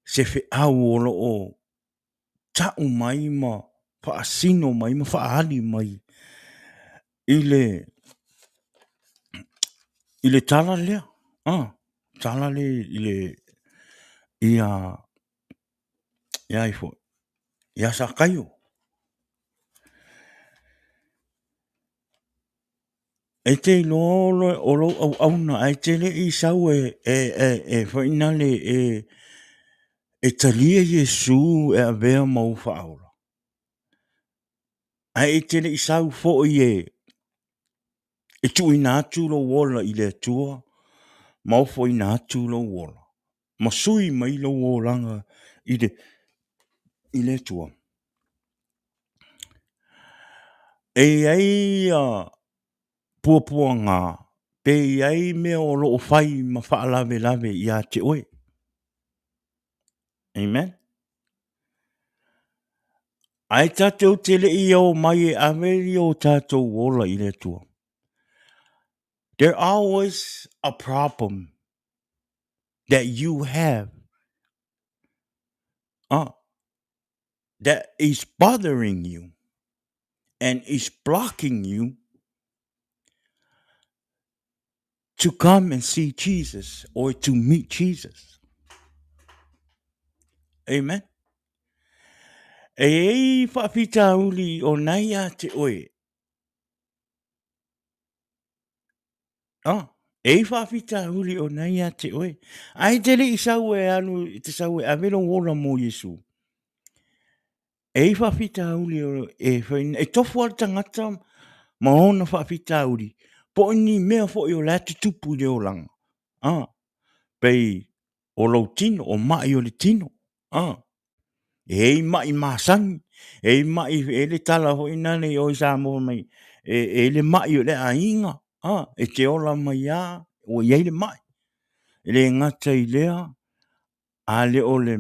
se feau o lo o tau mai ma faasino mai ma faaali mai i le i le tala lea, tala lea i le ia ia ai foi, ia Sakaio. E te iloa o lou auauna ae te le i sau e foi nale e talia Iesu e avea ma ou faaola. Ae e te le i sau foi e tuuina atu lou ola i le Atua ma ofoina atu lou ola ma sui mai lou olaga i le Atua. E i ai puapuaga pe i ai mea o lo o fai ma faalavelave ia te oe. Amen. Ae tatou te le i omai e ave o tatou ola i le Atua. There always a problem that you have that is bothering you and is blocking you to come and see Jesus or to meet Jesus. Amen. E i faafitauli o nai a te oe Ah, e i faafitauli o na ia te oe. Ae te le i sau e alu, te sau e ave lou ola mo Iesu. E i faafitauli o, e, e tofu lava le tagata ma ona faafitauli, po o ni mea foi o la e tutupu i le olaga. Ah, pei o lou tino, o mai o le tino. Ah, E i ai mai masani, e i ai mai, e i ai le tala foi lea i o i Samoa mai, e i ai le mai o le aiga, e te ola mai lava ua i ai le mai. E le gata i lea, a le o le,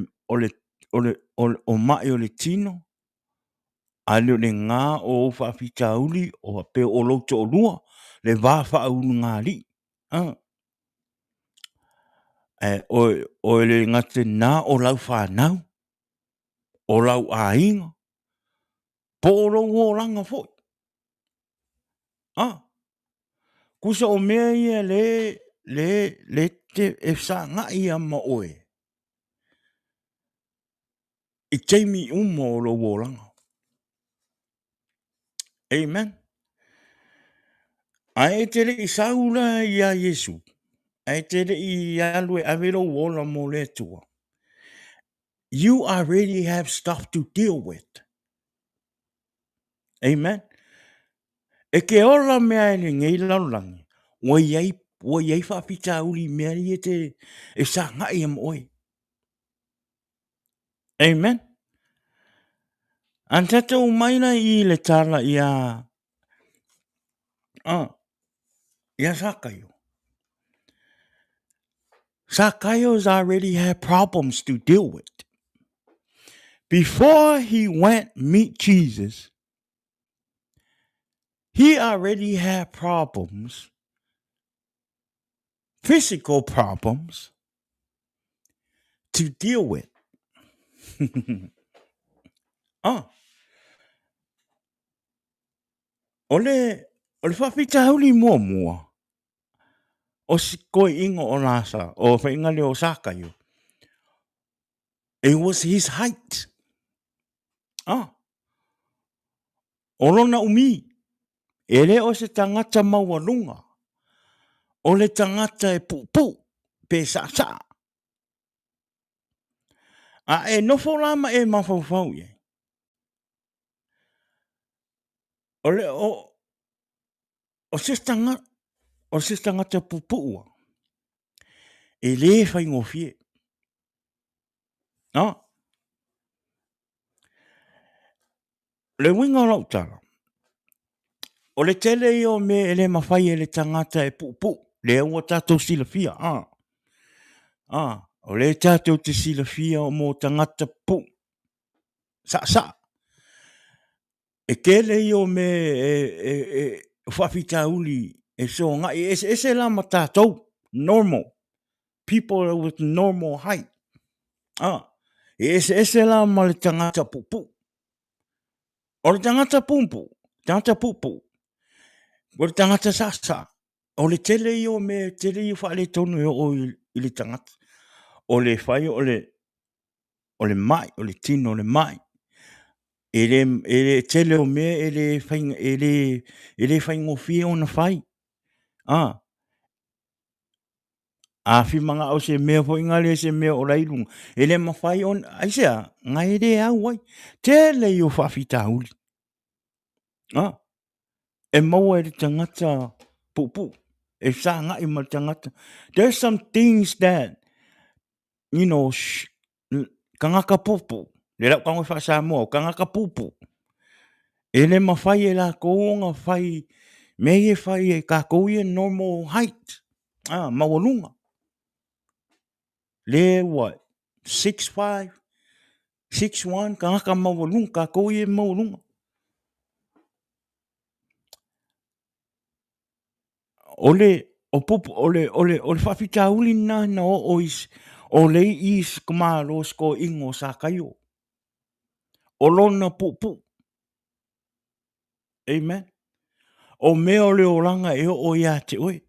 o mai o le tino, a le o lena o ou faafitauli o faapea o lou toalua, le va faaulugalii. Ae o le gata i lena o lau fanau, o lau aiga, po o lou olaga foi. A, tusa o mea ia lea e fesagai lava ma oe i taimi uma o lou olaga. Amen. Ae e te le i sau la ia Iesu, ae te le i alu e ave lou ola mo le Atua, you already have stuff to deal with. Amen. E ke ola mea i lenei lalolagi, ua i ai, ua i ai faafitauli i mea ia te e sagai ia ma oe. Amen. A na tatou mai la i le tala ia ia Sakaio. Sakaio's already had problems to deal with. Before he went meet Jesus, he already had problems, physical problems to deal with. Ah. O le, o le faafitauli muamua, o si koeina o Lasa, o whainga leo o Sakaio, it was his height. Ah. O lona umi, e le o se tagata maualuga, o le tagata e puupuu pe saasaa. A e nofo la ma e mafaufau i ai, o le o, o se tagata, o se tagata puupuu e le faigofie. No. Le uiga o lau tala, o le tele ia o mea e le mafai e le tagata e puupuu, lea ua tatou silafia, a, a, o lea tatou te silafia mo tagata pupuu, saasaa. E tele ia o mea e, e, e, o faafitauli e fesoagai, e eseese la ma tatou, normal, people with normal height. Ah, e eseese la ma le tagata puupuu. O le tagata puupuu, tagata puupuu, o le tagata saasaa, o le tele ia o mea, tele ia o faaletonu e oo i le tagata. O le fai o le, o le mai, o le tino o le mai. E le, e le tele o mea e le fai, e le, e le faigofie ona fai. A, a fia manao se mea foi na lea se mea o la i luga, e le mafai ona, aisea? Na e le au ai. Tele ia o faafitauli. A, e maua e le tagata puupuu, e fesagai ma le tagata. There's some things that you know, tagata puupuu, lea la ou tago e faa-Samoa, o tagata puupuu, e le mafai e latou ona fai mea ia e fai e tatou ia normal height, a, maualuga. Lea ua 6'5", 6'1", tagata maualuga, tatou ia e maualuga. O le o pupu o le o le o le faafitauli lena na oo i o le i malo si toeaina o Sakaio. O lona puupuu. Amen. O mea o le olaga e oo ia te oe.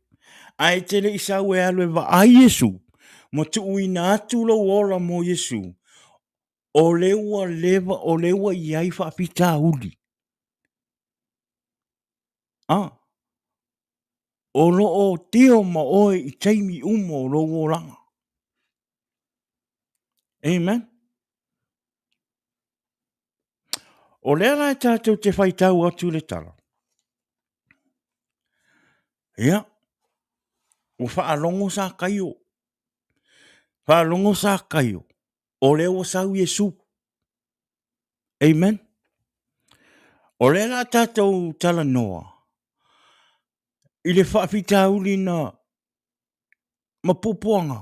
Ae e te le i sau e alu e vaai Iesu ma tuuina atu lou ola mo Iesu, o lea ua leva, o lea ua i ai faafitauli. A, o lo o tio ma oe i taimi uma o lou olaga. Amen. O lea la e tatou te faitau atu i le tala. Ia, ua faalogo Sakaio, faalogo Sakaio, o lea ua sau Iesu. Amen. O lea la tatou talanoa i le faafitauli na ma puapuaga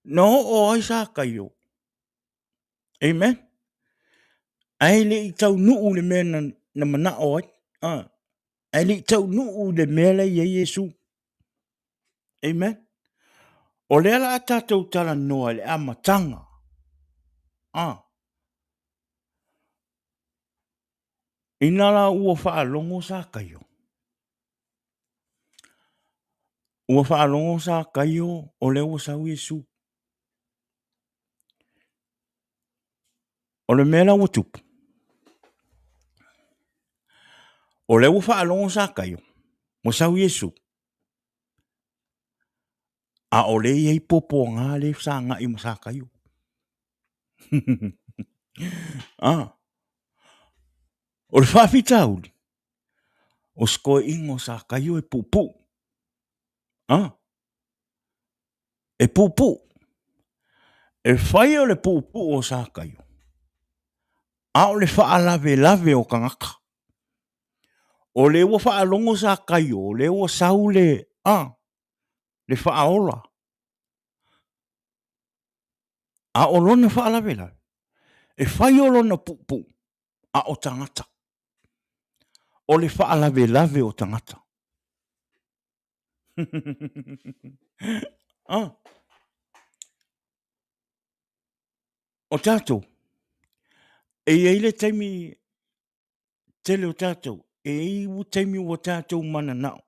na oo ai Sakaio. Amen. Ae le i taunuu le mea na, na manao ai. Ah. Ae le i taunuu le mea la i ai Iesu. Amen. O lea la a tatou talanoa i le amataga. Ah. Ina la ua faalogo Sakaio, ua faalogo Sakaio o lea ua sau Iesu. O le mea la ua tupu, o lea ua faalogo Sakaio, ua sau Iesu, a o lea e i ai puapuaga lea e fesagai ma Sakaio. ah. O le faafitauli, o si toeaina o Sakaio e puupuu. Ah. E puupuu. E fai o le puupuu o Sakaio, a o le faalavelave o tagata. O lea ua faalogo Sakaio, o lea ua sau le, a, le faaola. A o lona faalavelave, e fai o lona puupuu, a o tagata. O le faalavelave o tagata. ah. O tatou, e i ai le taimi tele o tatou, e i ai taimi ua tatou mananao,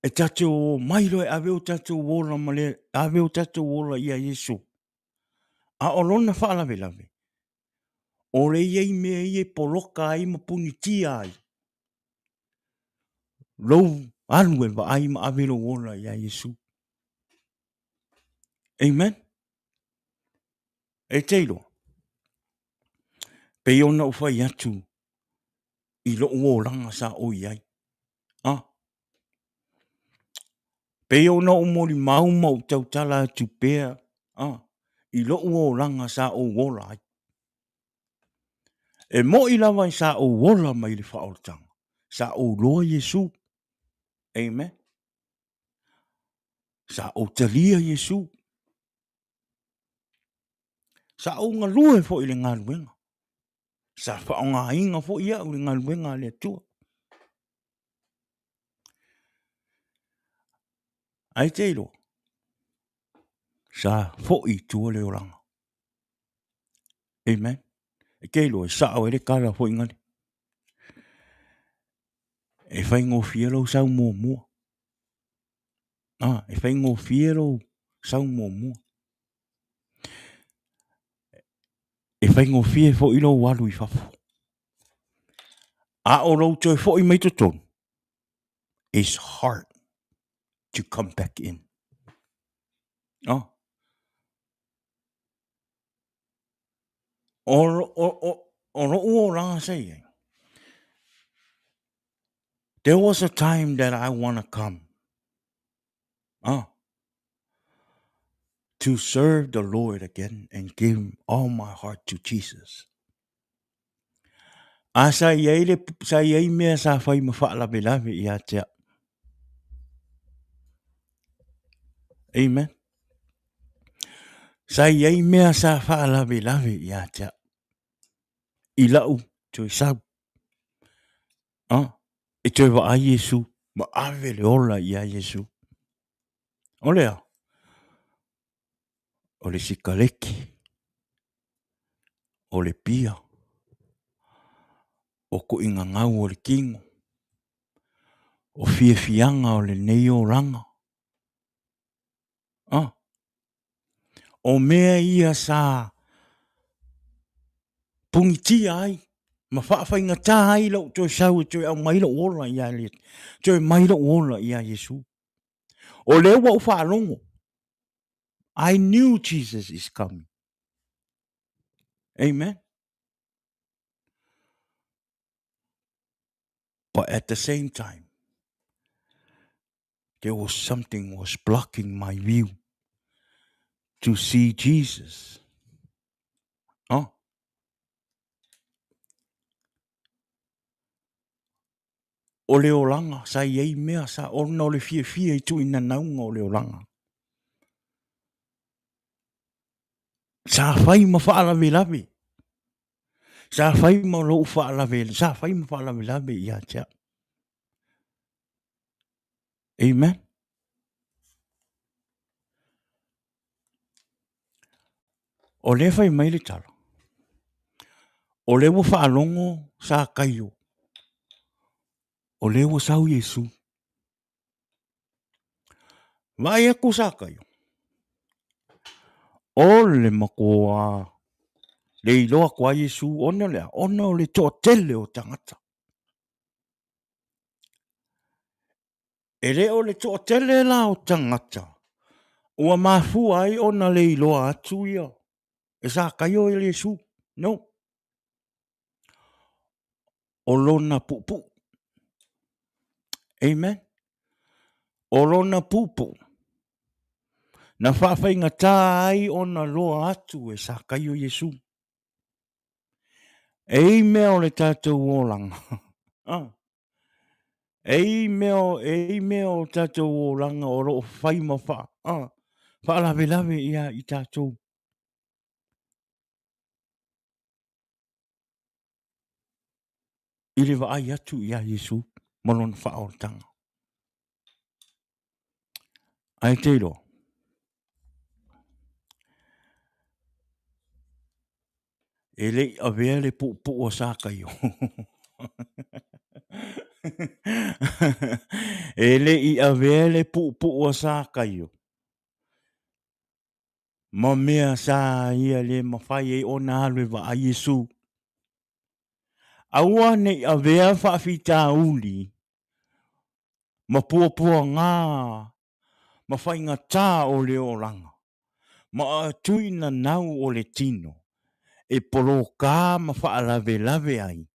e tatou omai loa e ave o tatou ola ma le ave o tatou ola ia Iesu. A o lona faalavelave, o le i ai mea ia e poloka ai ma punitia ai lou alu e vaai ma ave lou ola ia Iesu. Amen. E te iloa, pei ona ou fai atu i lou olaga sa ou i ai. Ah. Pei ona ou molimau ma ou tautala atu pea ah, i lou olaga sa ou ola ai. E mo'i lava sa ou ola mai le faaolataga, sa ou loa Iesu. Amen. Sa ou talia Iesu. Sa ou galue foi i le galuega. Sa faaaogaina foi au i le galuega a le Atua. Ae te iloa, sa foi i tua le olaga. Amen. E te iloa, e sao ai le tala foi nale. E faigofie lou sau muamua. Ah, e faigofie lou sau muamua. E faigofie foi lou alu i fafo. A o lou toe foi mai totonu, is hard to come back in. Oh. O, o, o, o lou olaga sa i ai, there was a time that I want to come to serve the Lord again and give all my heart to Jesus. A sa i ai, le, sa i ai mea sa fai ma faalavelave ia te au. Amen. Sa i ai mea sa faalavelave ia te au. I lau toe sau. Ah, e toe vaai Iesu ma ave le ola iā Iesu. O le a? O le sikaleki, o le pia, o kuʻiga gau o le kino, o fiafiaga o lenei olaga. Ah, o mea ia sa pugitia ai ma faafaigata ai lou toe sau e toe aumai lou ola ia le toe mai lou ola ia Iesu. O lea ua ou faalogo. I knew Jesus is coming. Amen. But at the same time, there was something was blocking my view to see Jesus. Oh. O le olaga, sa i ai mea, sa ona o le fiafia i tuuinanauga o le olaga. Sa fai ma faalavelave. Sa fai ma lou faalave, sa fai ma faalavelave ia te au. Amen. O lea fai mai le tala, o lea ua faalogo Sakaio, o lea ua sau Iesu. Vaai atu Sakaio, o le matua le iloa atu a Iesu ona o le a? Ona o le toatele o tagata. E le o le toatele la o tagata ua mafua ai ona le iloa atu ia e Sakaio e Iesu. No. O lona puupuu. Amen. O lona puupuu na faafaigata ai ona loa atu e Sakaio Iesu. E i mea o le tatou olaga. Ah. E i mea, e i mea o tatou olaga o lo o fai ma fa, ah, faalavelave ia i tatou. I le vaai atu ia Iesu ma lona faaolataga. Ae te iloa, e le i avea le puupuu a Sakaio. E le i avea le puupuu a Sakaio ma mea sa ia le mafai ai ona alu e vaai Iesu. Aua ne i avea faafitauli ma puapuaga ma faigata o le olaga, ma tuinanau o le tino e poloka ma faalavelave ai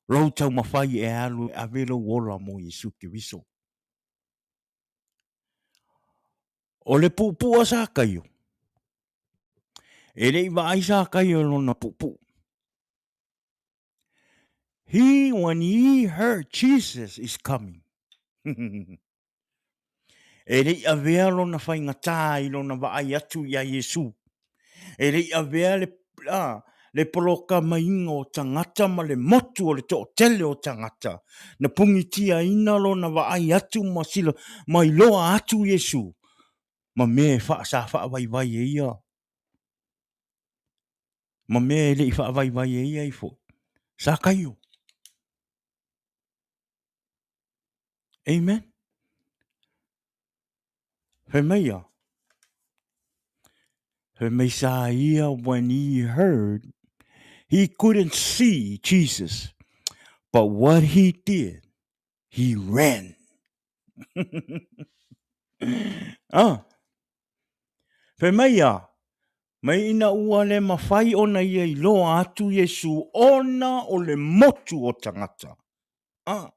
lou taumafai e alu e ave lou ola mo Iesu Keriso. O le puupuu a Sakaio, e le i vaai Sakaio i lona puupuu. He, when he heard Jesus is coming, e le i avea lona faigatā i lona vaai atu iā Iesu. E le i avea le, a, Le polokamaina o tagata ma le motu o le toatele o tagata, na pugitiaina lona vaai atu ma sila ma iloa atu Iesu ma mea e faa sa faavaivai e ia ma mea e le i faavaivai e ia ai foi. Sakaio. Amen. Fai mai ia, fai mai sa ia when he heard, he couldn't see Jesus, but what he did, he ran. ah. Fai mai ia, mai ina ua le mawhai ona ia iloa atu Iesu ona o le motu o tagata. A,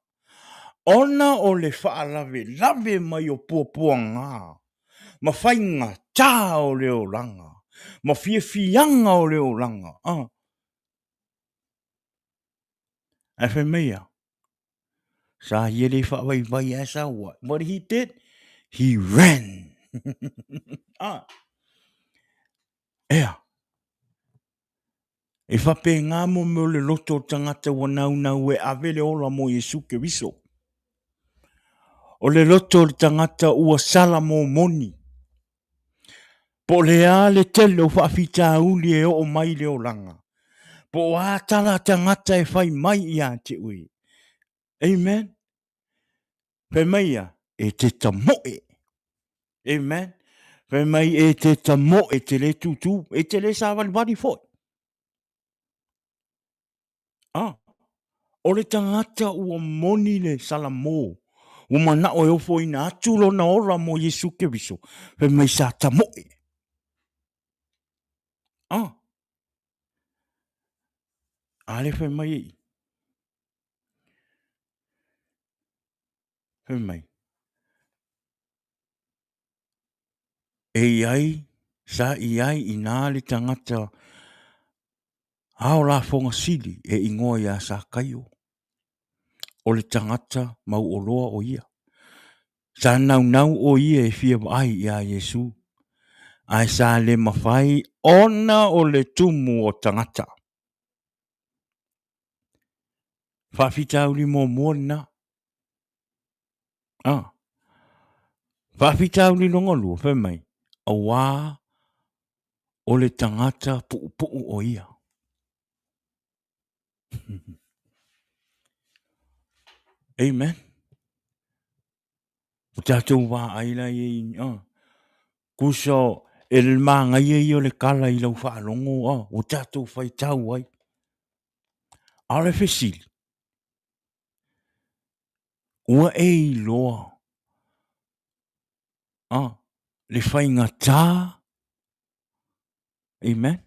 ona o le faalavelave mai o puapuaga ma faigatā o le olaga ma fiafiaga o le olaga, a. Ae fai mai ia, sa ia le faavaivai ae sa what? What he did? He ran. a. Ea. E faapena mo mea o le loto o le tagata ua naunau e ave le ola mo Iesu Keriso. O le loto o le tagata ua sala momoni. Po o le a le tele o faafitauli e oo mai i le olaga. Po o a tala a tagata e fai mai ia te oe. Amen. Fai mai ia, e te tamoe. Amen. Fai mai e te tamoe, e te le tūtū, e te le sāvalivali foi. Ah, o le tagata ua moni le salamō, ua manao e ofoina atu lona ola mo Iesu Keriso, fai mai sa tamoe. Ah, a le fai mai e i. Fai mai, e i ai, sa i ai inā le tagata ao lafoga sili e ingoa iā Sakaio, o le tagata mauoloa o ia. Sa naunau o ia e fia vaai iā Iesu, ae sa le mafai ona o le tumu o tagata. Faafitauli muamua lena. Ah. Faafitauli longa lua, fai mai, auā o le tagata puupuu o ia. Amen. O tatou vaai la i ai, ah, kusa e le manaia ia o le kala i lau faalogo, ah, ua tatou faitau ai. A o le fesili, ua e iloa ah, le faigatā, amen,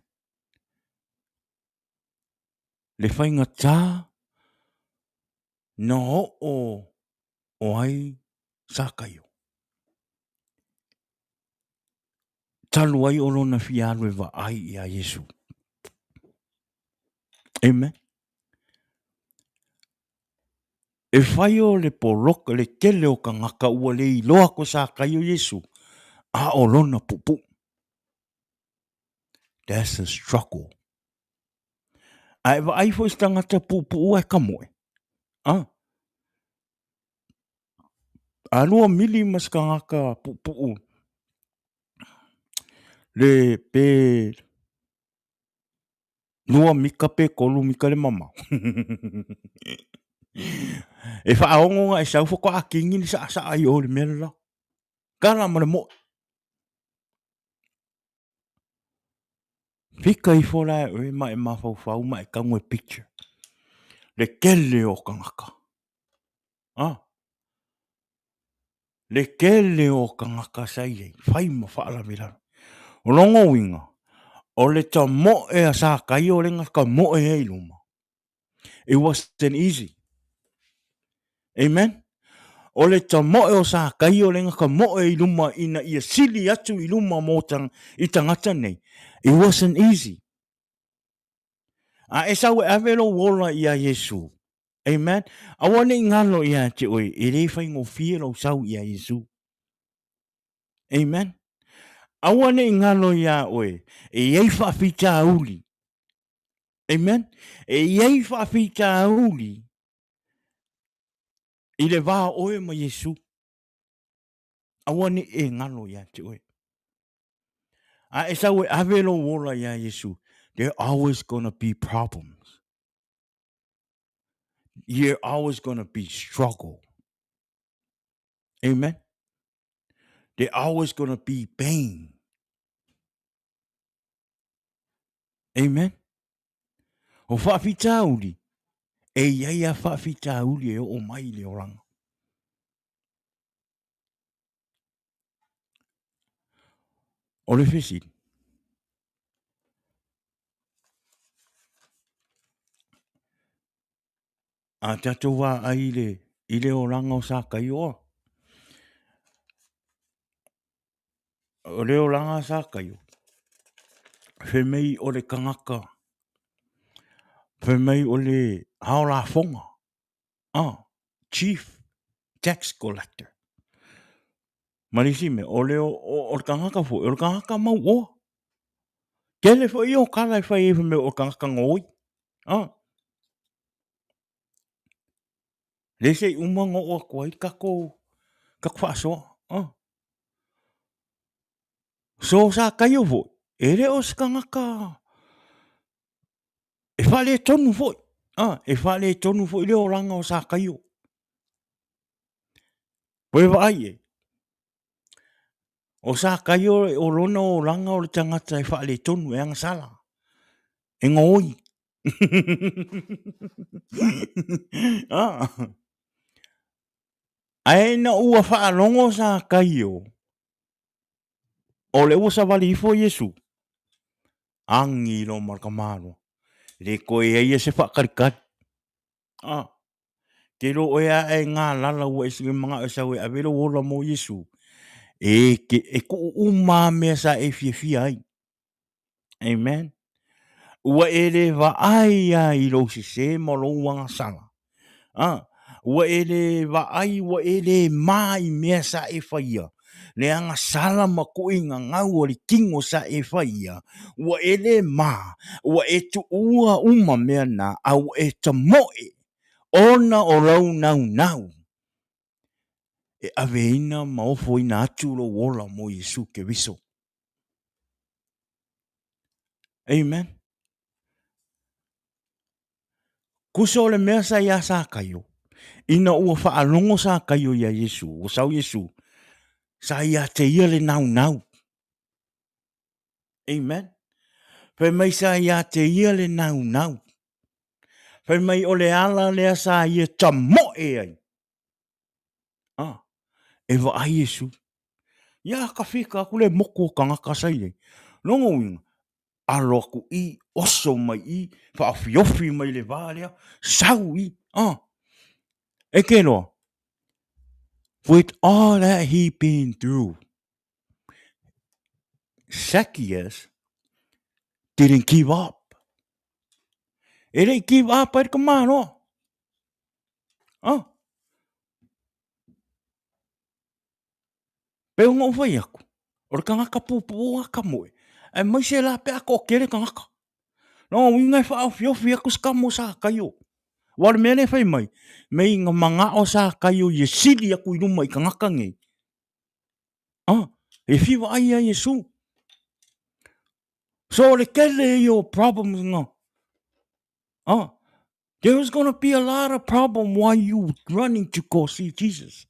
le faigatā na oo o ai Sakaio? Talu ai o lona fia alu e vaai iā Iesu. Amen. E fai o le poloka, le tele o kangaka ua le iloa ko Sakaio Iesu, a o lona puupuu. That's a struggle. A e vaai foi se tagata puupuu ae kamoe. Ah. A lua mili ma se tagata puupuu le pe lua mika pe kolu mika le mamao. e faaogo na e sau faatoa kini le saasaa i o le mea le la. Kala ma le moe. Fika ifo la e oe ma e mafaufau ma e tago e picture le tele o tagata. Ah. Le tele o tagata sa i ai, fai ma faalavelave. O lona uiga, o le tamoe a Sakaio lea na tamoe ai i luma, It wasn't easy. Amen. O le tamoe o Sakaio lea na tamoe i luma ina ia sili atu i luma mo tang, i tagata nei. It wasn't easy. A e sau e ave lou ola iā Iesu. Amen. Aua ne i ngalo ia te oe, e le faigofie lou sau iā Iesu. Amen. Aua ne i ngalo iā oe, e i ai faafitauli. Amen. E i ai faafitauli i le va o oe ma Iesu. Aua ne i e galo ia te oe. A e sau e ave lou ola iā Iesu, there always gonna be problems. You're always gonna be struggle. Amen. There always gonna be pain. Amen. O faafitauli, e i ai a faafitauli e oo mai i le olaga. O le fesili, a tatou vaai i le, i le olaga o Sakaio, o le olaga a Sakaio, fai mai o le tagata, fai mai o le ao lafoga, ah, chief tax collector. Ma le isi mea, o le, o, o le tagata foi, o le tagata mauoa. Tele foi ia o tala e fai ai fai mai o le tagata gaoi. Ah. Lea se i uma ona oo atu ai le tatou, tatou faasoa. Ah. So Sakaio foi, e le o se tagata e faaletonu foi, a, e faaletonu foi le olaga o Sakaio. Ua e vaai e, o Sakaio o lona olaga o le tagata e faaletonu, e agasala, e gaoi. A, ae ina ua faalogo Sakaio, o lea ua savali ifo Iesu, agi loa ma le tamaloa, e le toe i ai ia se faatalitali. A, te iloa oe a e galala ua e manao e sau e ave lou ola mo Iesu, e te, e tuu uma lava mea sa e fiafia ai. Amen. Ua e le vaai lava i lou sese ma lou agasala. A, ua e le vaai, ua e le ma i mea sa e faia, le agasala ma tuuiga gau o le tino sa e faia, ua e le ma, ua e tuua uma mea na, a ua e tamoe ona o lou naunau e aveina ma ofoina atu lou ola mo Iesu Keriso. Amen. Tusa o le mea sa iā Sakaio, ina ua faalogo Sakaio iā Iesu, ua sau Iesu, sa ia te ia le naunau. Amen. Fai mai sa ia te ia le naunau. Fai mai o le ala lea sa ia tamoe ai. Ah, e vaai Iesu. Ia ka fika aku le moku o tagata sa i ai. Lona uiga, alo atu i, oso mai i, faaofiofi mai le va lea, sau i, ah. E ke loa, with all that he been through, Zacchaeus didn't give up. E le i give up ai le tamaloa. Ah. Pei ona ou fai atu, o le tagata puupuu a ka moe, aemaise la pe a toatele tagata. Lona uiga e faaofiofi atu se tama o Sakaio. Aua o le mea lea e fai mai, mei na manao Sakaio ia sili atu i luma i tagata nei. Ah, e fia vaai ia Iesu. So o le tele ia o problems na. Ah, there is gonna be a lot of problem while you running to go see Jesus.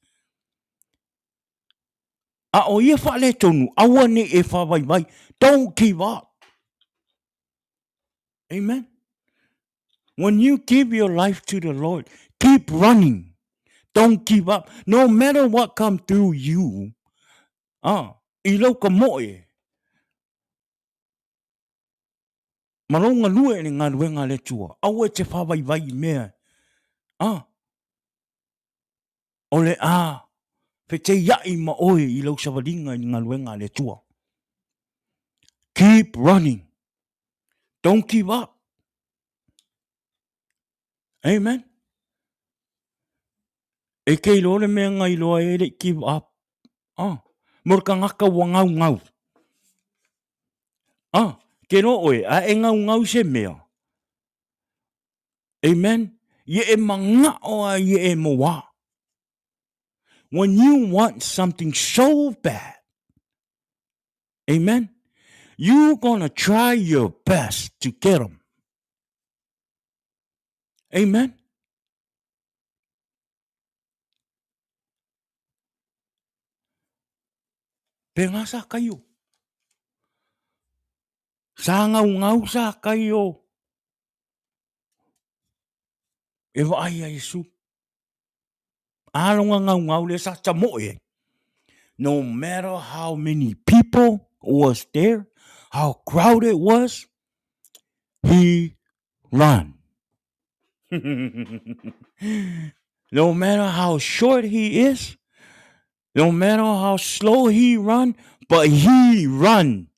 A o ia faaletonu, aua ne i e faavaivai. Don't give up. Amen. When you give your life to the Lord, keep running. Don't give up. No matter what come through you, ah, i lau ka moe, ma lou galue i le galuega a le Atua, aua e te faavaivai i mea, ah, o le a feteiai ma oe i lau savaliga i le galuega a le Atua. Keep running. Don't give up. Amen. E te iloa le mea na iloa e le i give up. Ah, mo le tagata ua gaugau. Ah, ke iloa oe, a e gaugau i se mea. Amen. Ia e manao a ia e moa. When you want something so bad, amen, you gonna try your best to get them. Amen. Pe ngā sa kaio. Sa ngau ngau sa kaio. E vaai a Iesu. A longa ngau ngau le sa tamoe. No matter how many people was there, how crowded it was, he run. No matter how short he is, no matter how slow he run, but he run.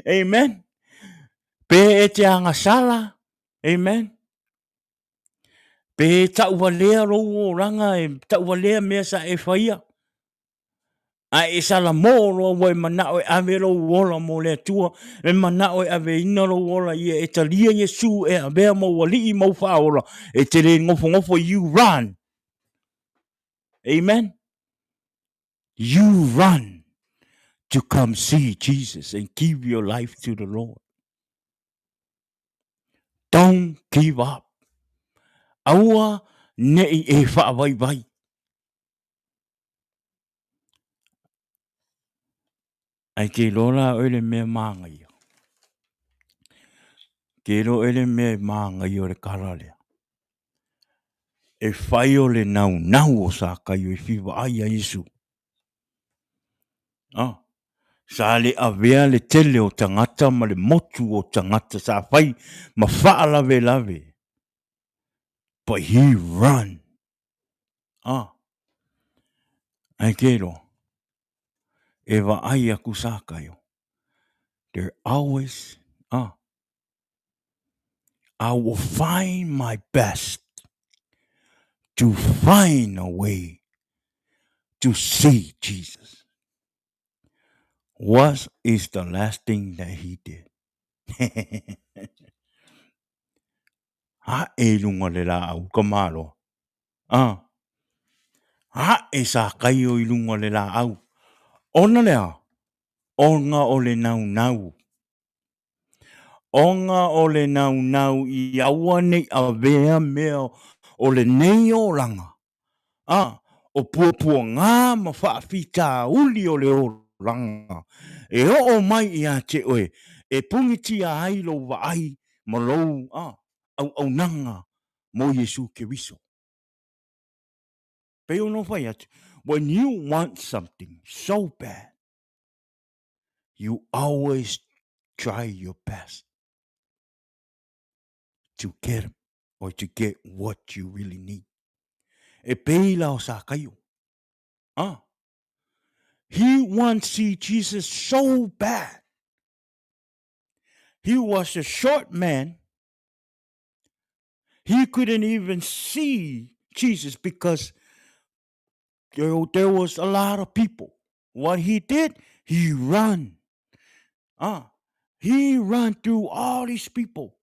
Amen. Pe e te agasala, amen. Pe e tauvalea lou olaga, e tauvalea mea sa e faia. A e salamo loa ua e manao e ave lou ola mo le Atua, e manao e aveina lou ola ia e talia Iesu e avea ma ou alii ma ou faaola, e te le nofonofo, you run. Amen. You run to come see Jesus and give your life to the Lord. Don't give up. Aua nei e whaavaivai. Ae ke iloa la oe le mea māngaia. Ke iloa oe le mea e māngaia o le kala lea. E whai o le naunau o Sakaio i whiwa ai a Isu. Ah, sa le avea le tele o tangata ma le motu o tangata sa whai ma whaalave lave. But he run. Ah, ae ke iloa, e vaai aku Sakaio, there always, ah, I will find my best to find a way to see Jesus. What is the last thing that he did? Ae i lunga le laau, ka maloa. Ah. Ae Sakaio i lunga le laau. Ona le a? Ona o le naunau. Ona o le naunau i aua nei avea mea o lenei olaga. Ah, o puapuaga ma faafitauli o le olaga e oo mai ia te oe e pugitia ai lou vaai ma lou ah, auaunaga mo Iesu Keriso. Pei ona ou fai atu, when you want something so bad, you always try your best to get 'em or to get what you really need. E pei la o Sakaio. Ah. He wants see Jesus so bad. He was a short man. He couldn't even see Jesus because there, there was a lot of people. What he did, he ran. Ah, he ran through all these people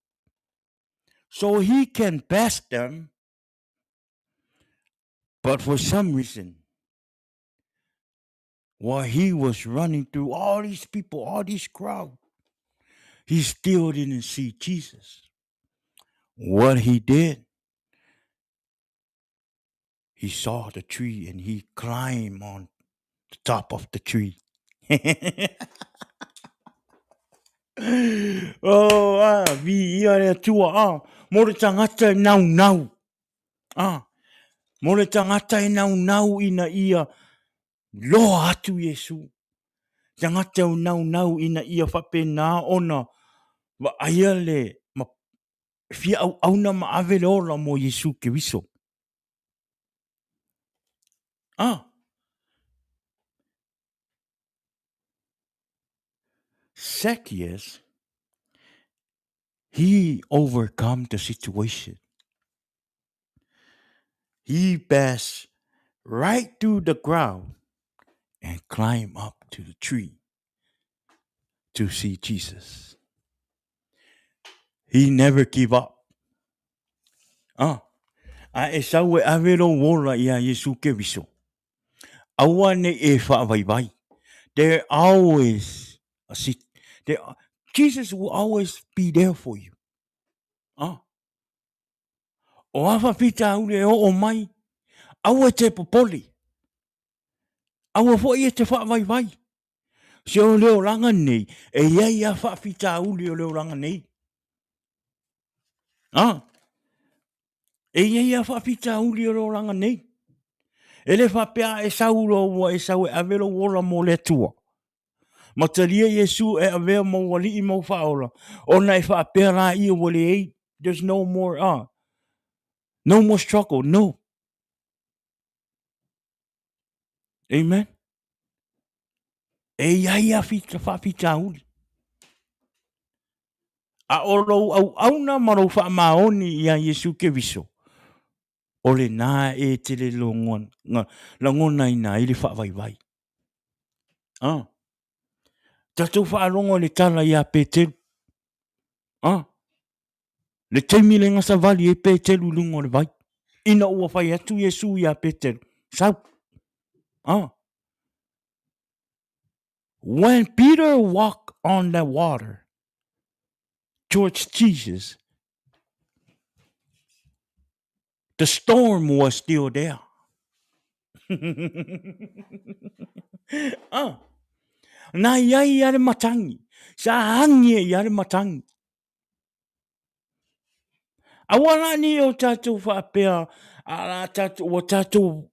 so he can best them. But for some reason, while he was running through all these people, all these crowd, he still didn't see Jesus. What he did, he saw the tree and he climbed on the top of the tree. Oh, ah, vi ia le Atua, ah, mo le tagata e naunau. Ah, mo le tagata e naunau ina ia loa atu Iesu. Tagata e naunau ina ia faapena ona vaaia le ma fia auauna ma ave le ola mo Iesu Keriso. Ah. Zacchaeus, he overcome the situation. He passed right through the crowd and climbed up to the tree to see Jesus. He never give up. Ah, a e sau e ave lou ola iā Iesu Keriso, aua ne i e faavaivai. There always a sit, there, Jesus will always be there for you. Ah. O a faafitauli e oo mai, aua e te popole. Aua foi e te faavaivai. Se o le olaga nei, e i ai a faafitauli o le olaga nei. Ah. E i ai a faafitauli o le olaga nei. E le faapea e sau loa ua e sau e ave lou ola mo le Atua. Ma talia Iesu e avea ma ou alii ma ou faaola, ona e faapea laia ua leai, there's no more, no more struggle, no. Amen. E i ai a faafitauli. A o lou auauna ma lou faamaoni iā Iesu Keriso, o lena e te le lagonaina ai le faavaivai. Ah. Tatou faalogo i le tala iā Petelu. Ah. Le taimi le gasavali ai Petelu i luga o le vai. Ina ua fai atu Iesu iā Petelu, sau. Ah. When Peter walked on the water towards Jesus, the storm was still there. Ah, nā i ai ia le matangi, sa hangi e ia le matangi. Aua la ni o tātou faapea, a la tātou, ua tātou,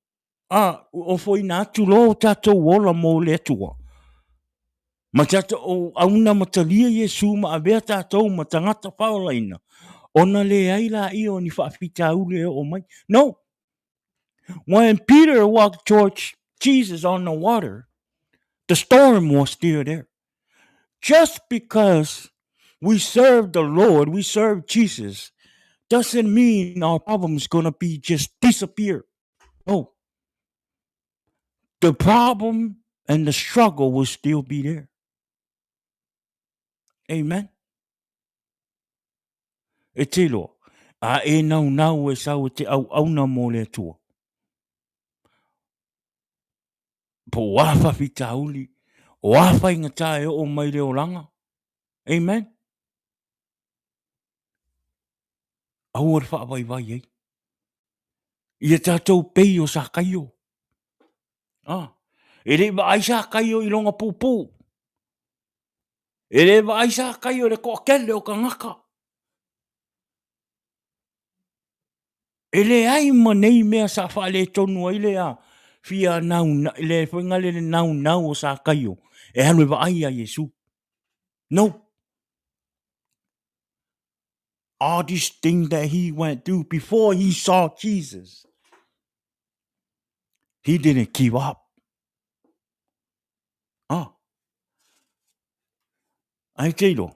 a, ofoina atu loa o tātou ola mō le Atua. Ma tātou auna ma talia Iesu ma avea tātou ma tagata whaolaina, ona leai laia o ni faafitauli e oo mai. No! When Peter walked towards Jesus on the water, the storm was still there. Just because we serve the Lord, we serve Jesus, doesn't mean our problem's gonna be just disappear. No. The problem and the struggle will still be there. Amen. E te loa, a e naunau e sau e te auauna mō le Atua. Po o a faafitauli, o a faigata e oo mai le olaga. Amen. Aua le faavaivai ai. Ia tātou pei o Sakaio. Ah, e le i vaai Sakaio i lona pūpū. E le vaai Sakaio i le toatele o tagata. E leai ma nei mea sa faaletonu ai le a fia naunau, le foi ngale le naunau o Sakaio e alu e vaai iā Iesu. No. All these things that he went through before he saw Jesus, he didn't give up. Ah. Ai te iro,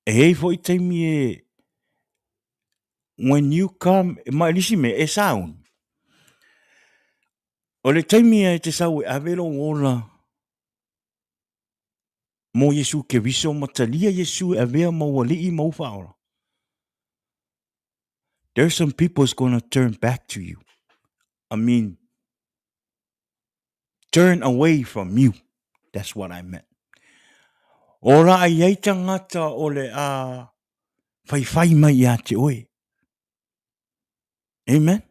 e hei foi taimi e, when you come, ma e lisi mea, e sound. O le taimi e te sau e ave lou ola mō Iesu Keriso ma talia Iesu e avea ma ou alii ma ou faaola. There's some people is gonna turn back to you. I mean, turn away from you. That's what I meant. O la ai ai tangata o le a whaiwhai mai ia te oe. Amen.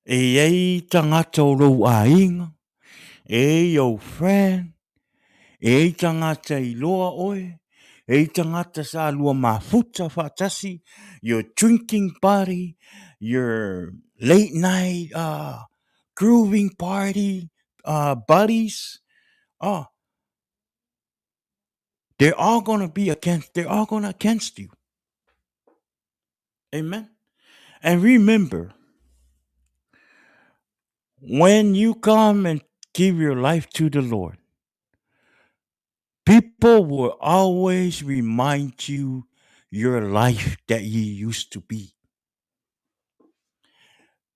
E i ai tangata o lou aiga, e i ou friend, e i tangata i loa oe, e i tangata sa lua mafuta faatasi, your drinking buddy, your late night grooving party buddies, oh, they're all gonna be against, they're all gonna against you. Amen. And remember, when you come and give your life to the Lord, people will always remind you your life that you used to be.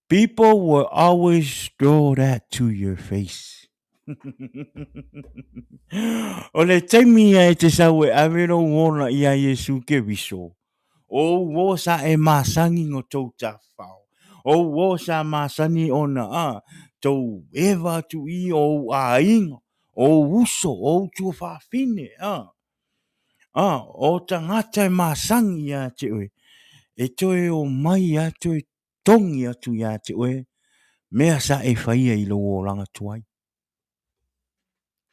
People will always throw that to your face. O le taimi ia e te sau e ave lou ola iā Iesu Keriso. O ou sa e masani no tou tafafao. O ou sa masani ona a tou eva atu i o ou aiga, o ou uso, o ou tuafafine, a. A, o tagata e masani ia te oe, e toe omai lava toe togi atu ia te oe mea sa e faia i lou olaga tuai.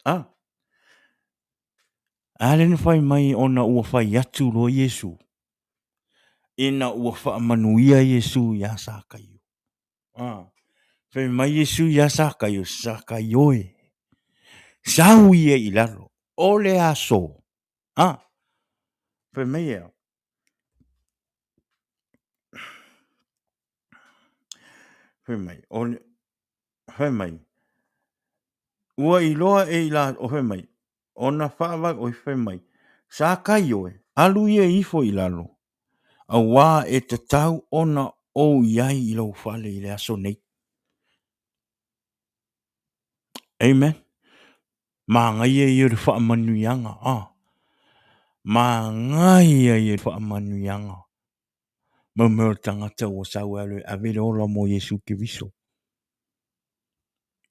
A, a lea na fai mai ona ua fai atu loa Iesu, ina ua faamanuia Iesu ia Sakaio. A, fai mai Iesu ia Sakaio, Sakaio e, sau ia i lalo, o le aso. A, fai mai e a? Fai mai, o le, fai mai, ua iloa e i la, o fai mai, ona faavave, oi fai mai, Sakaio e, alu ia ifo i lalo, auā e tatau ona ou i ai i lou fale i le aso nei. Amen. Manaia ia o le faamanuiaga. Ah. Manaia ia faamanuiaga. Mo mea o le tagata ua sau e alu e ave le ola mo Iesu Keriso.